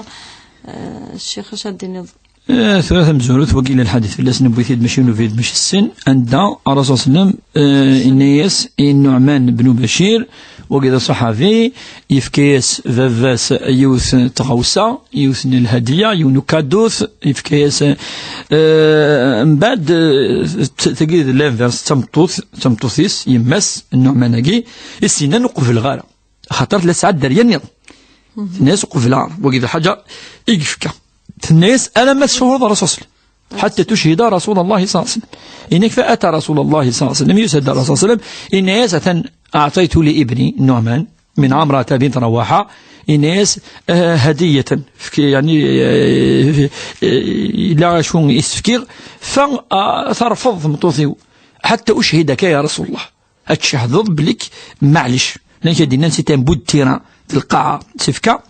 Eh, ccix, acu ad d-tiniḍ? Eh, tura tamezwarut, wagi yella lḥadit fell-as, newwi-t-id mačči n ubrid, mačči s sin, anda Ṛṛasul sallam, eh, inna-yas i Nuɛman ben Bacir, wagi d aṣaḥabi, yefka-yas baba-s yiwet n tɣawsa, yiwet n lhadiya, yiwen ukadut, yefka-yas, eh, mbeɛd, eh, t-, tagi d l'inverse, d tameṭṭut, d tameṭṭut-is, yemma-s, Nuɛman-agi, i s-yennan ur qebleɣ ara. Axaṭer tella tesɛa dderya nniḍen. Tenna-yas ur qebleɣ ara. Wagi d lḥaǧa i yefka. Tenna-yas alamma tcuhreḍ Ṛṛasul sallam. Ḥatta tuchida Ṛasulallah sallallahu alayhi wa sallam. Yenna-k fa ata Ṛasulallah sallallahu alayhi wa sallam, yusa-d Ṛṛasul sallam, yenna-yas atan أعطيت لابني نعمان من عمرة بنت رواحة، yenna-yas, eh, هدية, fki-, yeɛni, eh, eh, yella acu i s-fkiɣ, fa, ah, terfeḍ tmeṭṭut-iw. حتى أشهدك يا رسول الله. Ad tcehdeḍ belli-k, maɛlic. Llan kra d-yennan c'est un bout de terrain, d lqaɛa, d tefka.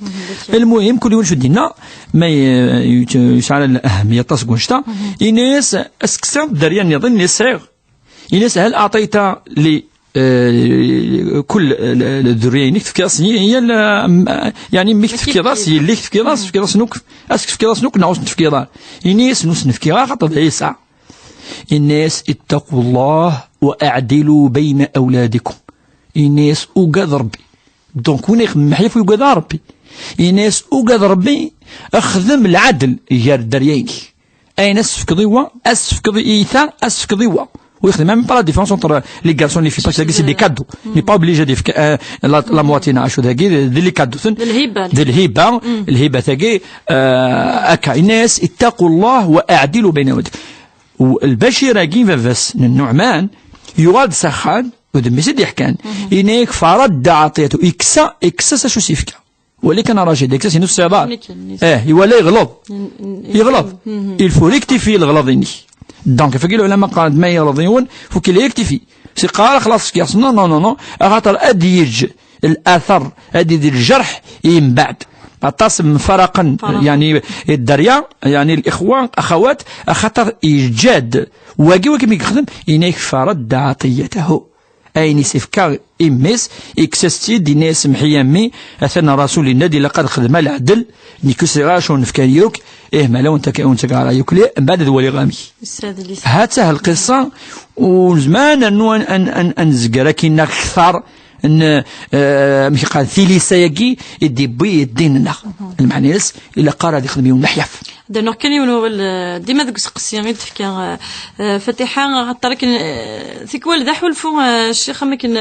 Lmuhim, kul yiwen acu d-yenna, ma y-, y-, yesɛa lahmiya aṭas deg wanect-a, yenna-yas, ad s-kkseɣ dderya nniḍen, yenna-yas sɛiɣ. Yenna-yas, هل أعطيت ل-, eh, كل, eh, ddurriya-inek tefkiḍ-as, yal, eh, yeɛni, mmi-k tefkiḍ-as, yelli-k tefkiḍ-as, tefkiḍ-asen akk, ad s-tefkiḍ-asen akk, neɣ ur sen-tefkiḍ ara? Yenna-yas, ur sen-fkiɣ ara, xaṭer d aya yesɛa. Yenna-yas, اتقوا الله وأعدلوا بين أولادكم. Yenna-yas, ugad Ṛebbi. Donc, win ixeddmen meḥyaf ugad Ṛebbi. Yenna-yas, ugad Ṛebbi, xdem lɛadel gar dderya-inek. Ayen ad s-tefkeḍ i wa, ad s-tefkeḍ i ta, ad s-tefkeḍ i wa. Ur yexdim même pas la différence entre les garçons et les filles, parce que c'est des cadeaux. N'est pas obligé de faire, euh, la, la moitié, neɣ acu dagi, d les cadeaux. D lhiba. D lhiba, lhiba tagi, euh, akka. Yenna-yas, اتقوا الله وأعدلوا بين أولادكم. U Lbacir-agi, baba-s n Nuɛman, yuɣal-d s axxam, u d mmi-s i d-yeḥkan. Yenna-yak, فرد عطيته, yekkes-, yekkes-as acu s-yefka. Wali kan a Racid, yekkes-as inu s iḍar. Eh, iwala yeɣleḍ. Yeɣleḍ. Il faut rectifier leɣlaḍ-inek. Donc, fagi lɛulama qqaren-d ma yeɣleḍ yiwen, faut qu'il rectifie. Si qqar xlaṣ fkiɣ-as, non, non, non, non, axaṭer ad yeǧǧ l'athar, ad yeddi lǧerḥ i mbeɛd. Aṭas n mfaraqen, yeɛni, dderya, yeɛni, lixwa, axawat, axaṭer yeǧǧa-d wagi, wagi mi yexdem, yenna-yak, فرد عطيته. Ayen i s-ifka i mmi-s, yekkes-as-tt-id, yenna-yas, semmeḥ-iyi a mmi, atan Ṛṛasul yenna-d, ilaq ad xedmeɣ leɛdel, nekk ur sɛiɣ ara acu nefka yakk, ih, ma la ur ntak-, ur ntak ara yakk, mbeɛd ad waliɣ amek. Yesɛa adlis. Ha-tt-ah lqissa, ur nezmir ad nernu ad, ad, ad, ad nezger akkin akteṛ n, eh, amek yeqqar, tilisa-agi i d-yewwi ddin-nneɣ. Lmeɛna-s, ilaq ara ad ixdem yiwen leḥyaf. Ad d-rnuɣ kan yiwen wawal, eh, dima deg useqsi i d-tefka, eh, eh, Fatiḥa, axaṭer akken, eh, tikwal d aḥulfu, eh, ccix, am akken,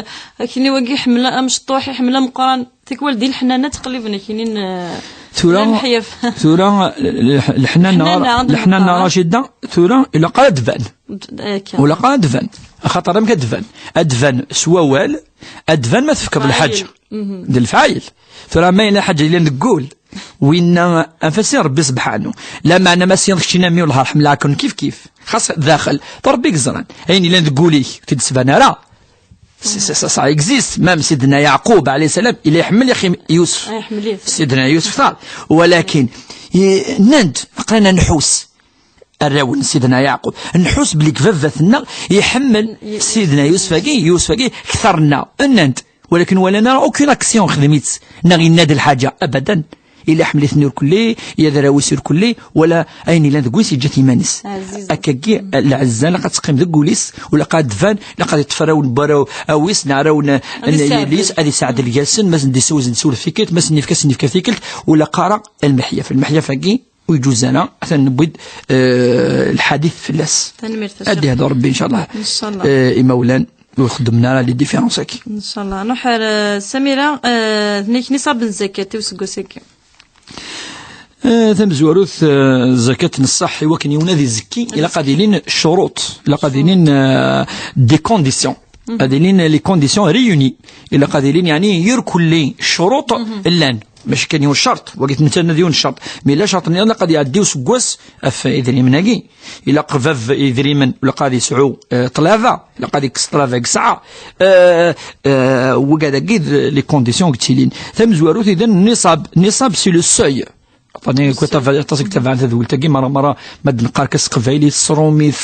akken i wagi iḥemmel amecṭuḥ, iḥemmel ameqqran, tikwal di leḥnana ttqelliben akkin, eh, tura, llan leḥyaf. Tura, leḥ-, leḥnana, leḥnana, leḥnana Racida, tura ilaq ara d-tban. Akka. Ilaq ara d-tban. Axaṭer amek ad d-tban? Ad d-tban s wawal, ad d-tban ma tefkeḍ lḥaǧa. D lefɛayel. Tura ma yella lḥaǧa yellan deg wul, winna anef-as i Ṛebbi sebḥanu. Lameɛna ma s-yenɣ keččini a mmi wellah ḥemmleɣ-ken kif kif. Xas daxel, d Ṛebbi i yeẓran. Ayen yellan deg wul-ik, ur t-id-tban ara. Ça, ça, ça existe. Même Sidna Yaqub, alayhi salam, il est يحمل يا أخي يوسف. Sidna Yusuf, ça. ولكن, i-, nand, قلنا نحوس. Arraw n Sidna Yaqub. Nḥus belli baba-tneɣ iḥemmel Sidna Yusuf-agi, Yusuf-agi, kter-nneɣ. Nand. ولكن ولا نرى aucune action خدمت. Neɣ yenna-d lḥaǧa. Abadan. Ila ḥemmel-iten irkelli, ya d arraw-is irkelli, wala ayen ilan deg wis yeǧǧa-t iman-is. Ɛziz. Akkagi, lɛezza, ilaq ad teqqim deg wul-is, u ilaq ad d-tban, ilaq ad yeṭṭef arraw n warraw awis, neɣ arraw n, n yelli-s, ad yesɛedl gar-sen, ma sen-d-yessewz, ad yessewz tikkelt, ma sen-yefka, ad sen-yefka tikkelt, u ilaq ara lmeḥyaf. Lmeḥyaf-agi, ur iǧuz ara, atan newwi-d, eh, lḥadit fell-as. Tanemmirt a Ad Ccix. Ad yehder Rebbi, ncallah. Ncallah. Eh, imawlan, ur xeddmen ara les différences-agi. Ncallah. Nruḥ ar, eh, Samira, eh, d nekni ṣab n zakat i useggas-agi. Eh, tamezwarut, eh, zakat n ṣṣeḥ, i wakken yiwen ad izekki, ilaq ad ilin ccuruṭ, ilaq ad ilin, eh, des conditions. Ad ilin les conditions réunies. Ilaq ad ilin, yeɛni, irkelli ccuruṭ llan. Mačči kan yiwen ccerṭ, wagi netta d yiwen ccerṭ. Mi yella ccerṭ-nniḍen, ilaq ad iɛeddi useggas ɣef idrimen-agi. Ilaq bab idrimen, ilaq ad yesɛu, eh, ṭṭlaba, ilaq ad yekkes ṭṭlaba i yesɛa. Eh, eh, wigad-agi d les conditions i yettilin. Tamezwarut, idan, nniṣab. Nniṣab, c'est le seuil. Aṭas i yettabaɛen tadwilt-agi, mara, mara, ma d-neqqar kan s teqbaylit, s tṛumit,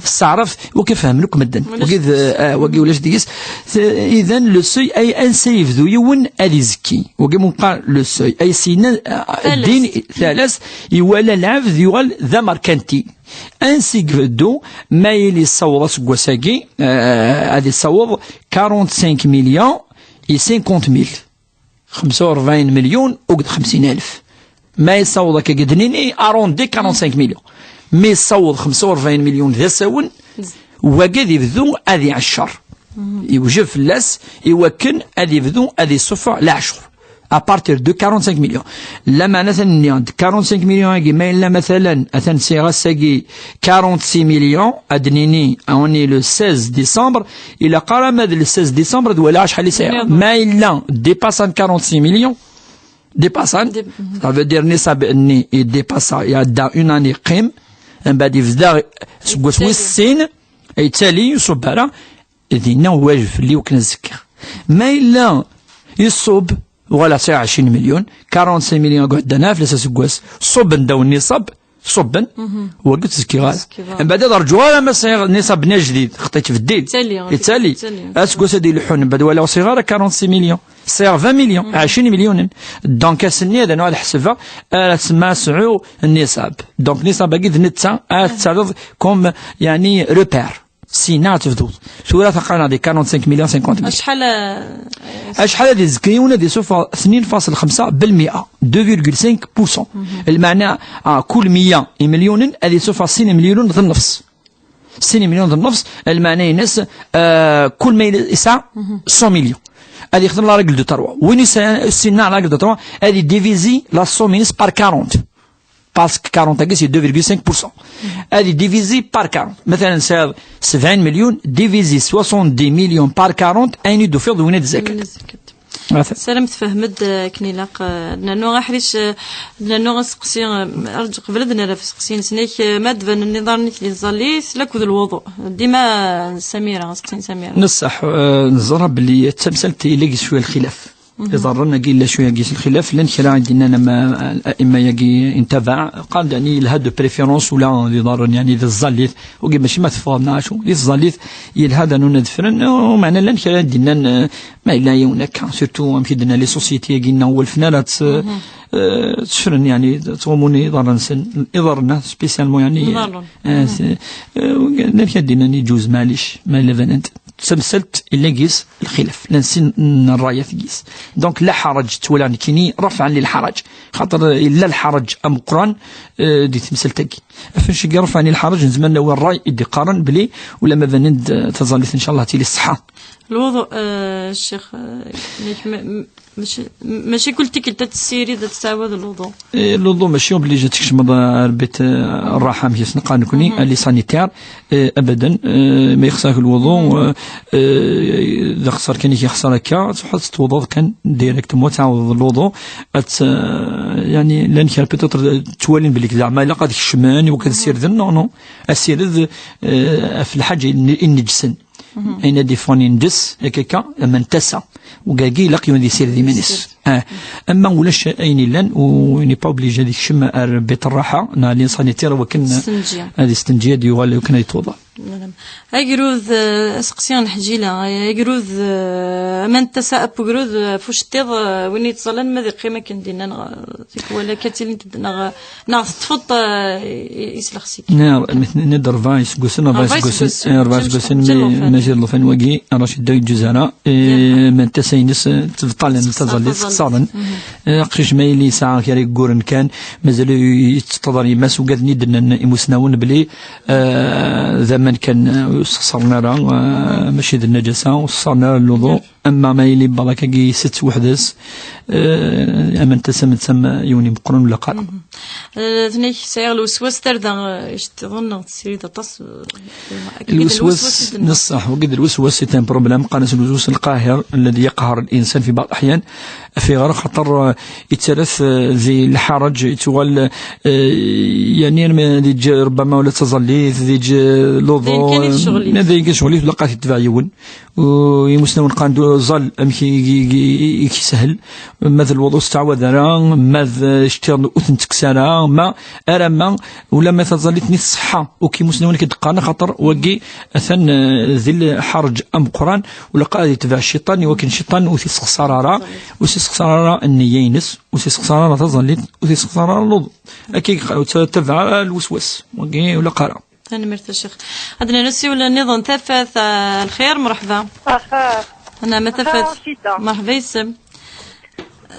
s taɛrabt, wagi fehmen akk medden. Ulac Wagi d, deg-s. Ah, wagi ulac deg-s. T-, idan, le seuil, ay ansa yebdu yiwen ad izekki. Wagi mu neqqar le seuil, ay s-yenna, ah, Talast. Ddin, talast, iwala lɛebd yuɣal d amerkanti. Ansi yebdu, ma yili yessaweḍ aseggas-agi, ah, ad yessaweḍ quarante-cinq millions et cinquante mille. خمسة وأربعين مليون akked خمسين ألف. Ma yessaweḍ akka, ad d-nini, arrondi quarante-cinq millions. Mi yessaweḍ خمسة وأربعين مليون d asawen, wagi ad yebdu ad iɛeccer. Yewjeb fell-as i wakken ad yebdu ad yessufeɣ leɛcur. À partir de quarante-cinq millions. Lameɛna atan-nni-d quarante-cinq millions-agi, ma yella matalan, atan sɛiɣ ass-agi quarante-six millions, ad d-nini, on est le seize décembre, ilaq ara ma d le seize décembre ad walaɣ acḥal i sɛiɣ. Nniḍen. Ma yella dépassant quarante-six millions, dépassant, Dé- ça veut dire nisab-nni i dépassant, iɛedda une année qqim, mbeɛd yebda seg wass wis sin, yettali, ur iṣubb ara, dinna wajeb fell-i wakken ad zekkiɣ. Ma yella iṣubb, uɣaleɣ sɛiɣ عشرين مليون, quarante-cinq millions i iɛeddan ɣef les aseggas, ṣubben ddaw nniṣab, ṣubben, wagi ur ttezekkiɣ ara. Ur ttezekkiɣ ara. Mbeɛd ad rǧuɣ ara ma sɛiɣ nniṣab-nni ajdid, xaṭi yetbeddil. Yettali, yettali. Yettali. Aseggas ad ileḥḥun, mbeɛd walaɣ ur sɛiɣ ara quarante-six millions. Sɛiɣ vingt millions, عشرين مليون. Donc ass-nni ad nuɣal ad ḥesbeɣ, ara tsemma sɛu nniṣab. Donc nniṣab-agi d netta ara tettaliḍ comme, yeɛni, repère. Sinna ad tebduḍ. Tura taqana di quarante-cinq millions, cinquante millions. Acḥal, eh, Acḥal ad izekki yiwen ad isuffeɣ اثنين فاصل خمسة بالمئة, deux virgule cinq pour cent. Lmeɛna, ah, kul meyya imelyunen ad isuffeɣ sin imelyunen d nnefs. Sin imelyunen d nnefs, lmeɛna-ines, ah, kul ma yesɛa cent millions. Ad yexdem la règle de trois. Win yesɛan sinna la règle de trois, ad idivizi la somme-ines par quarante. Parce que quarante-agi, c'est deux virgule cinq pour cent. Ad idivizi par quarante. Matalan, tesɛiḍ سبعين مليون, divisé soixante-dix millions par quarante, ayen i d-tufiḍ d win ad d-zakat. Win ad d-zakat. Matalan. Salam tfehmed, eh, akken ilaq, eh, ad nernu aḥric, eh, ad nernu aseqsi, eh, arǧu qbel ad nerr ɣef useqsi-nsen, eh, ma d-banen iḍarren-ik di tẓallit, lakked lwuḍu. Dima, eh, Samira, aseqsi n Samira. Neṣṣeḥ, eh, neẓra belli d tamsalt yella deg-s cwiya lxilaf. Iḍarren-agi yella cwiya deg-s lxilaf, llan kra i d-yennan am, eh, aima-agi intabaɛ, qqaren-d, yeɛni, yelha de préférence ula d iḍarren, yeɛni, d tẓallit, wagi mačči ma teffɣeḍ neɣ acu, di tẓallit yelha ad rnun ad ffren, umeɛna llan kra i d-yennan, eh, ma yella yiwen akka, surtout amek i d-nenna les sociétés-agi-nneɣ ur walfen ara ad tt-, eh, tteffren, yeɛni, ttɣumun iḍarren-nsen, iḍarren-a, spécialement, yeɛni, Iḍarren. Eh, c'est, eh, llan kra i d-yennan iǧuz, maɛlic, ma yella banen-d. Tamsalt yella deg-s lxilaf, llan sin n rrayat deg-s. Donc, la ḥaraǧ, ttwaliɣ nekkini, rafɛen li lḥaraǧ. Xaṭer yella lḥaraǧ ameqqran, eh, di temsalt-agi. Ɣef wannect-agi rafɛen li lḥaraǧ, nezmer nawi rray i d-iqqaren belli ulamma banen-d, eh, taẓallit, ncallah, ad tili ṣṣeḥḥa. Lwuḍu, eh, ccix, eh, nek ma-, m-, mačči, mačči kul tikkelt ad tessirid, ad tettɛawad lwuḍu. Eh, lwuḍu mačči obligé ad tkecmeḍ, eh, ar bit, eh, rraḥa, amek i s-neqqar nekkni, ali sanitaire. Eh, abadan, eh, ma yexṣer-ak lwuḍu, eh, eh, d axṣar kan i k-yexṣer akka, ad truḥeḍ ad tettwuḍuḍ kan directement, ad tɛawdeḍ lwuḍu, ad t-, eh, yeɛni, llan kra peut-être ttwalin belli zeɛma ilaq ad kecmen, iwakken ad ssirden, non, non. Assired, eh, ɣef lḥaǧa i n-, i ineǧsen. Ayen ad d-iffɣen indes, akka akka, aman n tasa. Ugagi ilaq yiwen ad yessired iman-is. Ah. Ama ulac ayen illan, u n'est pas obligé ad ikcem ar bit rraḥa, neɣ liens sanitaire, wakken ad istenji, ad yuɣal, wakken ad yettuḍal. Agrud, eh, aseqsi n Ḥǧila, eh, agrud, eh, aman n tasa ap ugrud, eh, ɣef uceṭṭiḍ, eh, win yettẓallan ma ad iqqim akken dinna, neɣ, eh, tikwal akka ttilint-d, neɣ, neɣ teṭṭfeḍ, eh, i-, islexs-ik. Neɣ, mi ten-, nid rebɛa iseggasen, rebɛa iseggasen, eh, rebɛa iseggasen, mi-, mazal llufan wagi, Racid ur yeǧǧuz ara, eh, aman n tasa-ines, eh, ttbeṭṭalen, taẓallit, xeṣṣaren. Eh, aqcic ma yili yesɛa kra yegguren kan, mazal yetteṭṭeḍ ar yemma-s, ugaden i d-nnan imusnawen belli, eh, d aman kan, eh, ur sexṣaren ara, eh, mačči d nnaǧasa, ur sexṣaren ara luḍu. Ama ma yili balak-agi isett weḥd-s, eh, aman n tasa, aman n tasa yiwen imeqqren ula qqar. Eh, tnek sɛiɣ lweswas tarda, eh, iceṭṭiḍen neɣ tessirid aṭas, eh, akka d lweswas, lweswas i d-nnan. Neṣṣeḥ, wagi d lweswas, c'est un problème, qqaren-as lweswas lqahir, الذي يقهر الإنسان في بعض الأحيان. Afiɣer, xaṭer, eh, yettarra-t, eh, di lḥareǧ, yettuɣal, eh, yani, armi d-yeǧǧ, ṛebbama ula d taẓallit, d-yeǧǧ luḍu, d ayen kan i tecɣel-it. D ayen kan i tecɣel-it, ur ilaq ad t-yetbeɛ yiwen. U imusnawen qqaren-d ẓẓal amek i, i, i, i k-yeshel. Ma d lwuḍu ur s-ttɛawad ara, ma d, eh, iceṭṭiḍen ur ten-ttekkes ara, ma ara ma, ula ma taẓallit-nni tṣeḥḥa, ur k-imusnawen i k-d-qqaren, axaṭer wagi atan, eh, di lḥareǧ ameqqran, ula qa-, ad yetbeɛ cciṭan, i wakken cciṭan ur t-yessexṣar ara, ur s-yessexṣar ara nniya-ines, ur s-yessexṣar ara taẓallit, ur s-yessexṣar ara luḍu. Akka i yeqqa-, ur ttabaɛ ara lweswas. Wagi ula qqar. Tanemmirt a Ccix. Ad d-nerr asiwel nniḍen, Tafat, ah, lxir, mreḥba. Axir. Anɛam a Tafat. Axir, Racida. Mreḥba yes-m.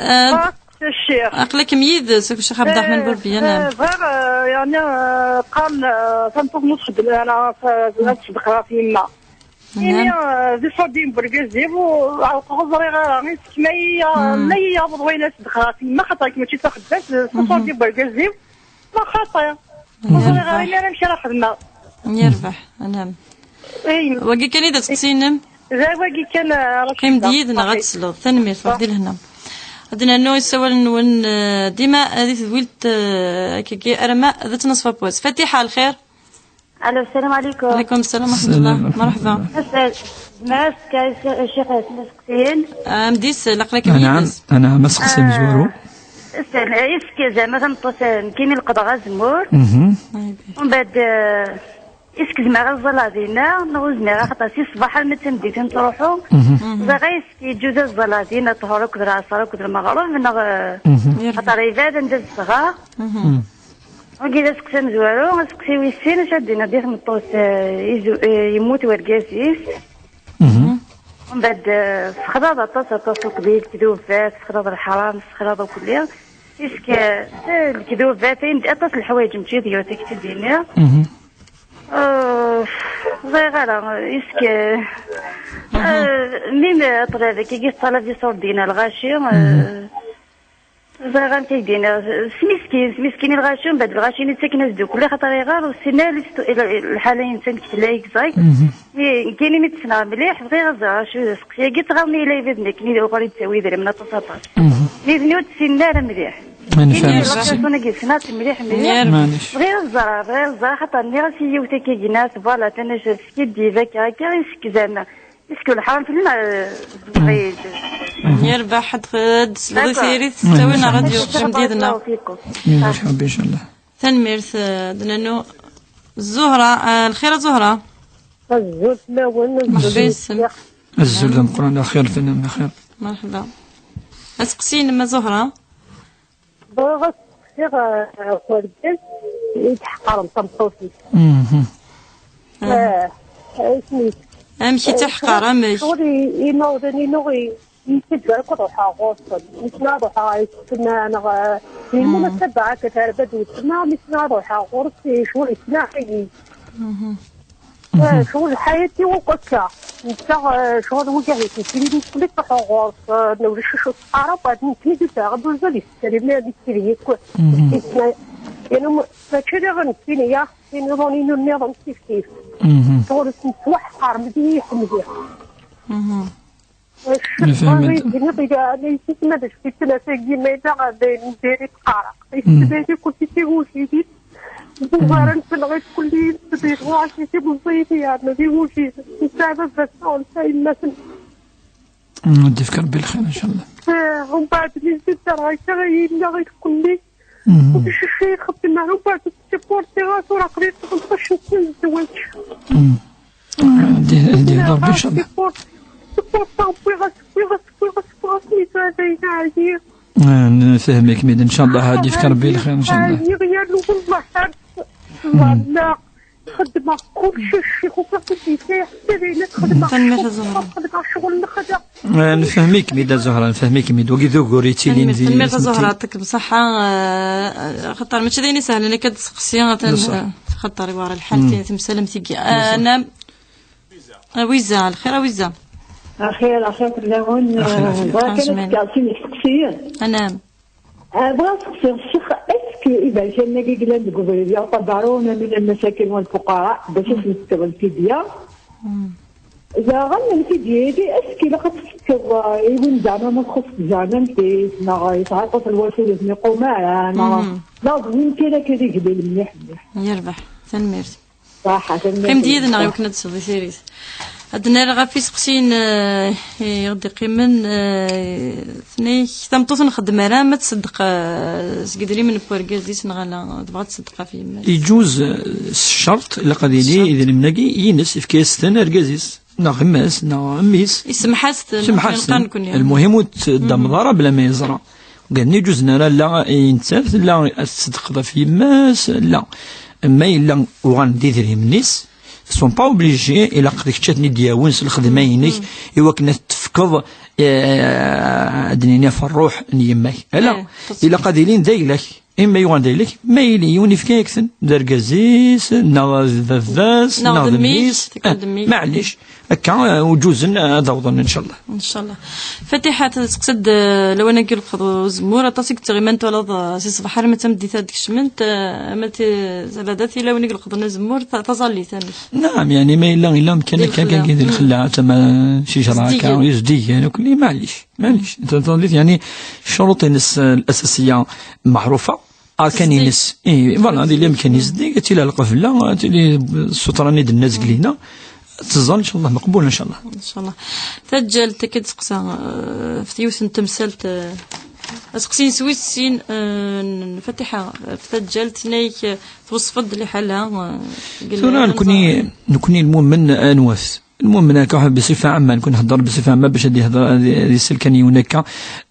Ah, Ccix. Aql-ikem yid-s, Ccix Ɛebderreḥman Burbiya, anɛam. Eh, bɣiɣ, eh, yeɛni, eh, qqaren, eh, tameṭṭut-inu txeddem, yeɛni, eh, ad tṣeddeq ɣef yemma. Anɛam. Ini, eh, d iṣurdiyen n wergaz-iw, ur ɛewqeɣ, ur ẓriɣ ara, isekma-yi, eh, ma yi-yaweḍ wayen ad ṣeddqeɣ ɣef yemma, xaṭer nekk mačči d taxeddamt, d iṣurdiyen n wergaz-iw. Ma xaṭi. Ur ẓriɣ ara imir amek ara xedmeɣ. Yerbeḥ, anɛam. Wagi kan i d asteqsi-inem? D wagi kan, eh, Racida. Qqim-d yid-neɣ ad tesleḍ. Tanemmirt, ṛebbi lehna. Ad d-nernu isawalen-nwen, eh, dima, eh, di tedwilt, eh, akkagi, arma d ad tt-neṣfa n wass. Fatiḥa, lxir? Alo, sslam ɛlikum. Ɛlikum sslam wa rahmatullah. Mreḥba. Zemreɣ ad s-, ad s-, ad s-, ad s-, ad s-, Am d isel, aql-ikem yid-s. Anɛam, aseqsi amezwaru. Ah, isel, isekk zeɛma tameṭṭut, eh, nekkini leqḍeɣ azemmur. Umbeɛd, eh, isekk zemreɣ ad ẓẓalleɣ dinna, neɣ ur zmireɣ, axaṭer si ṣṣbeḥ armi d tameddit i nettruḥu. Ẓriɣ isekk yeǧǧuz ad ẓẓalleɣ dinna, ṭṭhur akked lɛeṣr akked lmeɣreb, neɣ, eh, axaṭer yebɛed anda zedɣeɣ. Wagi d aseqsi amezwaru. Aseqsi wis sin, acu ad d-tiniḍ di tmeṭṭut, eh, izu-, eh, yemmut wergaz-is. Mbeɛd, eh, sexlaḍ aṭas, aṭas uqbil, lekdubat, sexlaḍ leḥram, sexlaḍ ukelli. Isekk, eh, lekdubat, ayen d-, aṭas n leḥwayeǧ, mačči d yiwet i k-tt-id-iniɣ. Eh, ẓriɣ ara, isekk, eh, eh, mim, eh, ṭṭlaba-agi, ṭṭalab iṣurdiyen, lɣaci, eh, Ẓriɣ amek i k-d-iniɣ, s miskin, s miskin i lɣaci, mbeɛd lɣaci-nni ttaken-as-d ukelli, xaṭer ayɣer ur ssinen ara lḥala-nsen deg tella exact. Mi, nekkini mi tt-ssneɣ mliḥ, bɣiɣ ad ẓreɣ acu d aseqsi-agi, ttɣaḍen ila ibad nekkini uɣur i d-ttawi idrimen aṭas aṭas. Nitni ur tt-ssinen ara mlih. Nekkini la personne-agi ssneɣ-tt mliḥ mliḥ. Bɣiɣ ad ẓreɣ, bɣiɣ ad ẓreɣ, xaṭer nniɣ-as i yiwet akka gna, tbala, tanac, teskiddib akka, akka, isekzam. Est-ce que lḥaram fell-am, eh, bɣiɣ. Yerbeḥ, ad d-tesleḍ i tayri tettawin ar radyu, qim-d yid-neɣ. Merci, Rebbi, inchallah. Tanemmirt, eh, d-nennu. Zuhra, eh, lxir a Zuhra. Azul fell-awen. Mṛeḥba yes-m. Azul d ameqqran, axir fell-am, axir. Mṛeḥba. Aseqsi-inem a Zuhra? Bɣiɣ ad seqsiɣ, eh, ɣef wergaz i d-ḥeqqren tameṭṭut-is. Mhm. Ah. Eh, eh, isem-is. Amek i tt-iḥqer, amek? Ccɣel i, imawlan-inu i, i, yessebba akk ad ruḥeɣ ɣur-sen. Mi ttnaɣ ad ruḥeɣ ɣer ssma, neɣ, eh, yemmul ad tabaɛ akka terba-d wesma, mi ttnaɣ ad ruḥeɣ ɣur-s, ccɣel yettnaɣ-iyi. Mhm. Eh, ccɣel lḥayat-iw akk akka. Netta, eh, ccɣel wigah yettmeslay, nekkni ad ruḥeɣ ɣur-s, eh, ulac acu teqqar akk, ad nekkni d-iseɣ, d uzal yesser, imir ad yettili akk. Mhm. Yettma-, yani, mačči d iɣen nekkini, ya, tin iḍan-inu nniḍen kif kif. Mhm. Ccɣel nettwaḥqar mliḥ, mliḥ. Mhm. Ccɣel i d-tenniḍ, iga, ala yessi-s ma d acu-tt tlata-agi, ma yella d ayen n diri teqqar. Mhm. Yessetma-yi kullec i tigujilin. Buɣaran fell-aɣ kulli, di lɣaci, di meẓẓiyet, yerna di wujid. Nesɛa baba-tneɣ, nesɛa yemma-tneɣ. Mm, ad d-yefk Rebbi lxir, incallah. Eh, umbeɛd, mi zid ara akka, yella ɣer kulli. Mhm. Ur d-ixeddem ara, umbeɛd, supportiɣ-as, ur aqli txelṣ acu n zzwaǧ. Mm. Ah, di, di, di Rebbi, incallah. Support, support, wwiɣ-as, wwiɣ-as, wwiɣ-as, wwiɣ-as, mi tura d ayen ɛyiɣ. Ah, nfehmek, mid, incallah, ad d-yefk Rebbi lxir, incallah. Ɛyiɣ, yernu, wallah, ḥerz. Wallah, xeddmeɣ kullec, ccix, ufiɣ-t-id yefka, yeḥsel, yella xeddmeɣ. Tanemmirt a Zahra. Xeddmeɣ ccɣel, nexdeɣ. Ah, nfehmek, mid, a Zahra, nfehmek, mid. Wagi d ugur yettilin di, tanemmirt a Zahra, yettilin. Yeɛṭikem ṣṣeḥḥa, ah, xaṭer mačči d ayen isehlen akka ad d-tseqsi, atan, ah, xaṭer iwɛer lḥal, mm, tin temsalam tigi. Ah, nam. A Wiza, lxir a Wiza. Axir, axir fell-awen. Axir, axir. Bɣiɣ kan ad d-fkeɣ sin isteqsiyen. Anam. Ah, bɣiɣ ad seqsiɣ ccix, est-ce que iberkanen-agi yellan deg ubrid, ya tabarun, amin, lmasakin wa lfuqara, bac ad sen-tefkeḍ lfidya? Mm. Daɣen lfidya-agi, est-ce que ilaq ad tefkeḍ, ah, i win zeɛma ma txuṣṣ zeɛma amek-it, neɣ yesɛa aṭas n lwacul ur ten-iqum ara, neɣ, mm, neɣ d win kan akka d igellil mliḥ mliḥ? Yerbeḥ, tanemmirt. Ṣaḥa, tanemmirt. Qqim-d yid-neɣ iwakken ad d-tesleḍ i tiririt. Ad d-nerr ɣef iseqsiyen, eh, i ɣ-d-iqqimen, eh, tnek, tameṭṭut ur nxeddem ara ma tṣeddeq, eh, seg idrimen n wergaz-is neɣ ala, tebɣa ad tṣeddeq ɣef yemma-s. Iǧuz, eh, s ccerṭ, ilaq ad yili idrimen-agi ines, yefka-yas-ten argaz-is, neɣ yemma-s, neɣ mmi-s. Isemḥ-as-ten, isemḥ-as-ten. Lmuhim ur t-tdammeḍ ara bla ma yeẓra. Ugad-nni ǧuzen ara la i nettat, la ad tṣeddeq ɣef yemma-s, la. Ma yella uɣalen d idrimen-is, sont pas obligés, ilaq d kečč ad ten-id-yawin s lxedma-inek, i wakken ad t-tefkeḍ, eh, ad d-nini ɣef ṛṛuḥ n yemma-k. Ala, eh, ilaq ad ilin d ayla-k. Imi yuɣal d ayla-k, ma yili yiwen yefka-yak-ten, d argaz-is, neɣ d baba-s, neɣ d mmi-s, d mmi-s, tikkelt d mmi-s. Eh, maɛlic. Akka, eh, uǧuzen ad awḍen, incallah. Incallah. Fatiḥa teseqsa-d, eh, lawan-agi leqḍ uzemmur, aṭas i yettɣiman twalaḍ, eh, si ṣṣbeḥ arma d tameddit ad d-kecment, eh, ama d tabada tilawin i ileqḍen azemmur, ta-, taẓallit, amek? Naam, yani, ma yella, yella amkan akka, akka, di lxella, tama, cijra, akka, zeddigen, akk, maɛlic, maɛlic. Taẓallit, yani, ccuruṭ-ines, eh, al-asasiya meɛrufa, Arkan-ines, eh, voilà, ad yili amkan-is zeddig, ad tili lqebla, ad tili ssutra-nni d-nenna zgelina, ad teẓẓal, incallah, meqbul, incallah. Incallah. Taǧǧalt, akka d-teqsa, eh, ɣef yiwet n temsalt, eh, aseqsi-ines wis sin, eh, n Fatiḥa, ɣef taǧǧalt, nnek, eh, twesfeḍ-d liḥala, eh, tura, nekni, nekni lmumen, anwa-t? Lmumen akka, bṣifa ɛamma, nekk nehder bṣifa ɛamma bac ad yehder, ad, ad isel kan yiwen akka.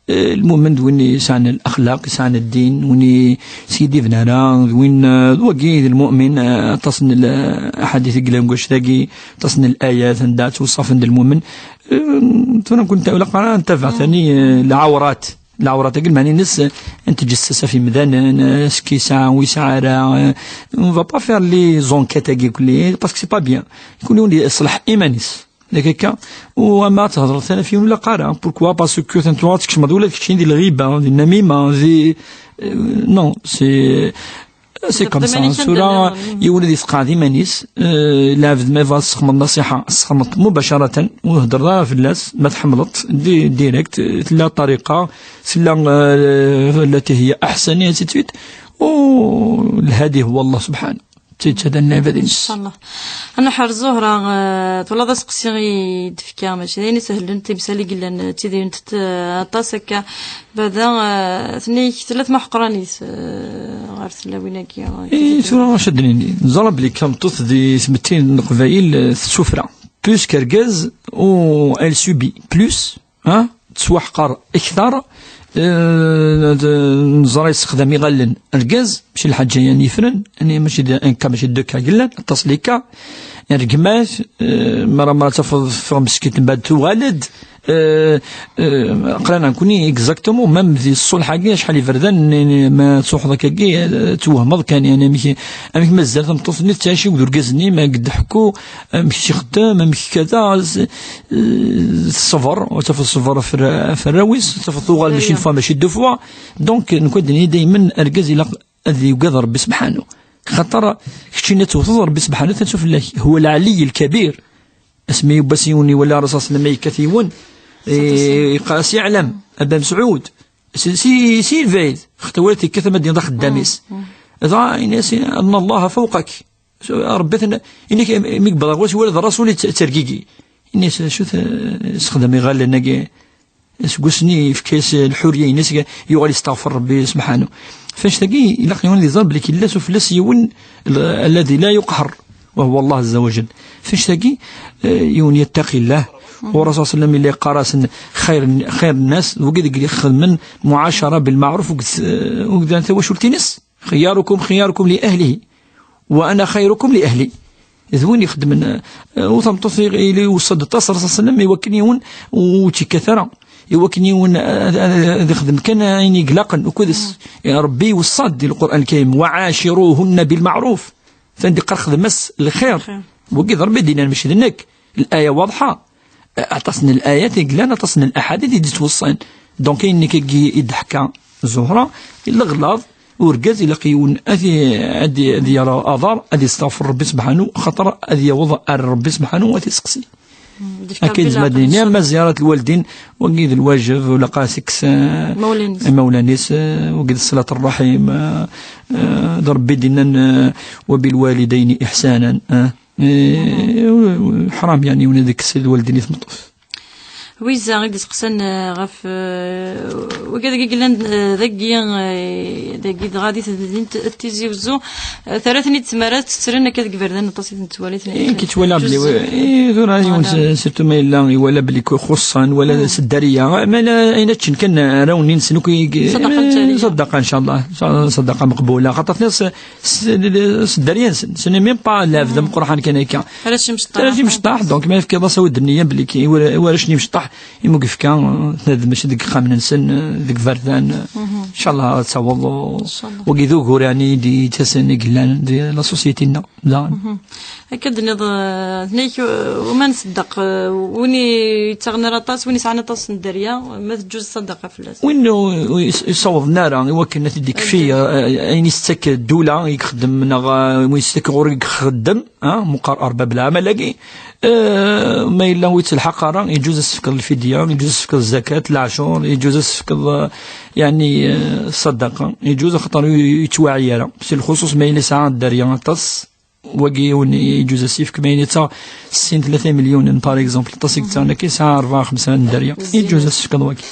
Eh, lmumen d win yesɛan laxlaq, yesɛan ddin, win i s-yiddiben ara, d win, eh, d wagi d lmumen, eh, aṭas n l-, aḥadit i yellan deg wannect-agi, aṭas n layat anda ttwaṣṣafen d lmumen. Eh, tura nekkni ilaq ara ntabaɛ tani, eh, lɛawrat. Lɛawrat-agi, lmeɛna-ines, eh, ad nettǧessas ɣef yimdanen, eh, est-ce que yesɛa, ur yesɛi ara, eh, on va pas faire les enquêtes-agi kulli, parce que c'est pas bien. Kulli win yeṣleḥ iman-is. Yak akka, u ama ad thedreḍ tani ɣef yiwen ur ilaq ara. Pourquoi? Parce que atan tura ad tkecmeḍ ula d keččini di lɣiba, di nnamima, di, eh, non, c'est, c'est comme ça. Tura, yiwen ad yefqeɛ d iman-is, eh, lɛebd ma yebɣa ad s-texmeḍ nasiḥa, s-texmeḍ mubacaratan, ur hedreḍ ara fell-as, ma tḥemmleḍ, di-, direct, eh, tella ṭariqa, tella, eh, التي هي أحسن, et ainsi de suite. U lhadi huwa Allah subḥanahu. Ttitadan lɛibad-ines. Incallah. Ad nḥerz Zuhra, eh, twalaḍ aseqsi i d-tefka, mačči d ayen isehlen, timsal i yellan, eh, ttidirent, eh, aṭas akka. Bada, eh, tnek tella tmeḥqranit, eh, ɣer tlawin-agi, eh, i tura acu ad d-nini? Neẓra belli tameṭṭut di tmetti n Leqbayel, eh, tessufra. Plus qu'argaz, u elle subit plus. Ha? Tettwaḥqer akter, eh, d-, neẓra yessexdam iɣallen argaz, mačči lḥaǧa yan yefren, ani mačči d un cas, mačči deux cas yellan, aṭas les cas, rregmat, eh, mara, mara tafeḍ teffeɣ meskint, mbeɛd tuɣal-d, eh, eh, aql-aneɣ nekkni exactement, même di ṣṣulḥ-agi, acḥal iberdan, ni, ni, ma truḥeḍ akkagi, eh, twehmeḍ kan, yani, amek, amek mazal tameṭṭut-nni tettɛici d urgaz-nni, ma deg d-ḥekku, amek i ixeddem, amek kada, s-, s-, ṣṣber, u tafeḍ ṣṣber ɣef rra-, ɣef rraw-is, tafeḍ tuɣal mačči une fois, mačči deux fois. Donc, nekk ad d-nini daymen, argaz ilaq ad yugad Rebbi sebḥanu. Xaṭer, keččini ad tewteḍ Rebbi sebḥanu, tansu fell-ak. Huwa lɛaliy lkabir. Asmi yewwa s yiwen iwala Rasul sallam ma yekkat yiwen, eh, yeqqar-as: "Yeɛlam, Aba Mesɛud." Si, si, si lbɛid, xaṭer wala tekkat ama d-yenḍ axeddam-is. Dɣa ini-as: "Anna Allaha fawqak." Rebbi ten-, ini-k, mi yewweḍ ɣer wass, iwala d Rasul yettergigi. Ini-as: "Acu t-, sexdam iɣallen-agi?" Seg wasmi yefka-yas lḥuriya-ines, yuɣal yesteɣfir Rebbi subḥanu. F annect-agi, ilaq yiwen ad iẓer belli yella sufell-as yiwen, l-, alladhi la yuqhar, wa huwa Allah azza wa jal. F annect-agi, eh, yiwen yattaqi llah. U Rasul sallam yella yeqqar-asen: "Xayr, xayr nnas, wigi deg ixedmen muɛacara bil maɛruf, wigi d, wigi d tawacult-ines." "Xiyarukum xiyarukum li ahlihi, wa ana xayrukum li ahli." D win ixeddmen, eh, u tameṭṭut i, i, iwṣa-d aṭas Rasul sallam, i wakken yiwen ur tt-ikkat ara, i wakken yiwen, eh, ad, ad, ad ixdem kan ayen i ilaqen ukud-s. Rebbi iwṣa-d di Lqur'an Lkarim: "Wa ɛaciruhunna bil maɛruf." Tan d-iqqar xdem-as lxir. Lxir. Wagi d Rebbi d-yennan, mačči d nekk. Laya waḍḥa. Aṭas n layat i yellan, aṭas n laḥadit i d-yettweṣṣan. Donc, ayen nekk i d-teḥka Zuhra, leɣlaḍ, urgaz ilaq yiwen ad i-, ad i-, ad yerr aḍar, ad yesteɣfer Rebbi subḥanu, xaṭer ad yaweḍ ar Rebbi subḥanu ad t-iseqsi. Akka i d-zmad-nni, ama ziyarat lwaldin, wagi d lwajeb, ulaq ad s-ikkes, eh, imawlan-is, eh, wagi d ṣṣilat ṛṛaḥim, eh, eh, d Rebbi d-yennan, eh, "Wa bil walidayni iḥsanan", eh. Eh, ḥram, yani, yiwen ad ikkes lwaldin i tmeṭṭut. Wiza i d-iseqsan, eh, ɣef, eh, wigad i yellan, eh, dagi, eh, dagi dɣa di temdint n Tizi Wezzu, eh, terra-ten-id tmara ttettren akka deg iberdan aṭas i ten-ttwali. Eh, ki ttwala belli, eh, tura yiwen s-, surtout ma yella iwala belli ku-, xuṣṣan, wala s ddariya, ma la, ayen ččen kan arraw-nni-nsen akk i, ṣaddaqa, eh, ncallah, ṣa-, ṣaddaqa meqbula, xaṭer s-, s-, s dderya-nsen. Ce n'est même pas lɛebd ameqqran kan akka. Arrac imecṭaḥ. Arrac imecṭaḥ, donc ma yefkiḍ-as awed nniya belli ki-, i war-, i warrac n imecṭaḥ, imi yefka, eh, tnadem mačči deg ixxamen-nsen, eh, deg iberdan, eh, ncallah ad taweḍ, eh, wagi d ugur, yani, d-yettasen i yellan di la société-nneɣ, daɣen. Akka d-tenniḍ, eh, tenna-k, eh, uma nṣeddeq, eh, win yettaɣen ara aṭas, win yesɛan aṭas n dderya, ma teǧǧuz ṣṣadaqa fell-as. Win ur, ur yessawḍen ara i wakken ad t-id-ikfi, eh, ayen yessettak ddula i ixeddem, neɣ, eh, win yessettak ɣur-i i ixeddem, ah, meqqar arbab lɛamal-agi, eh, ma yella ur yettelḥaq ara, yeǧǧuz ad s-tefkeḍ lfidya, yeǧǧuz ad s-tefkeḍ zzakat, leɛcur, yeǧǧuz ad s-tefkeḍ, eh, yani, eh, ṣṣadaqa, yeǧǧuz axaṭer ur yettwaɛi ara. Si lxuṣuṣ ma yella yesɛa dderya aṭas, wagi yiwen yeǧǧuz ad s-yefk, ma yella yettaɣ sin tlata milyunen, par exemple, aṭas i yettaɣen akka, yesɛa rebɛa xemsa n dderya. Yeǧǧuz ad s-tefkeḍ wagi.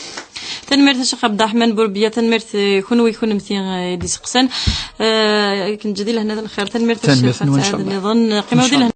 Tanemmirt a Ccix Ɛebderreḥman Burbiya, tanemmirt, eh, kunwi, kunemti, eh, i d-iseqsan. Eh, akken ǧǧi di lehna d lxir, tanemmirt a Ccix. Tanemmirt-nwen, ncallah. Ad nniḍen, qqimew di lehna.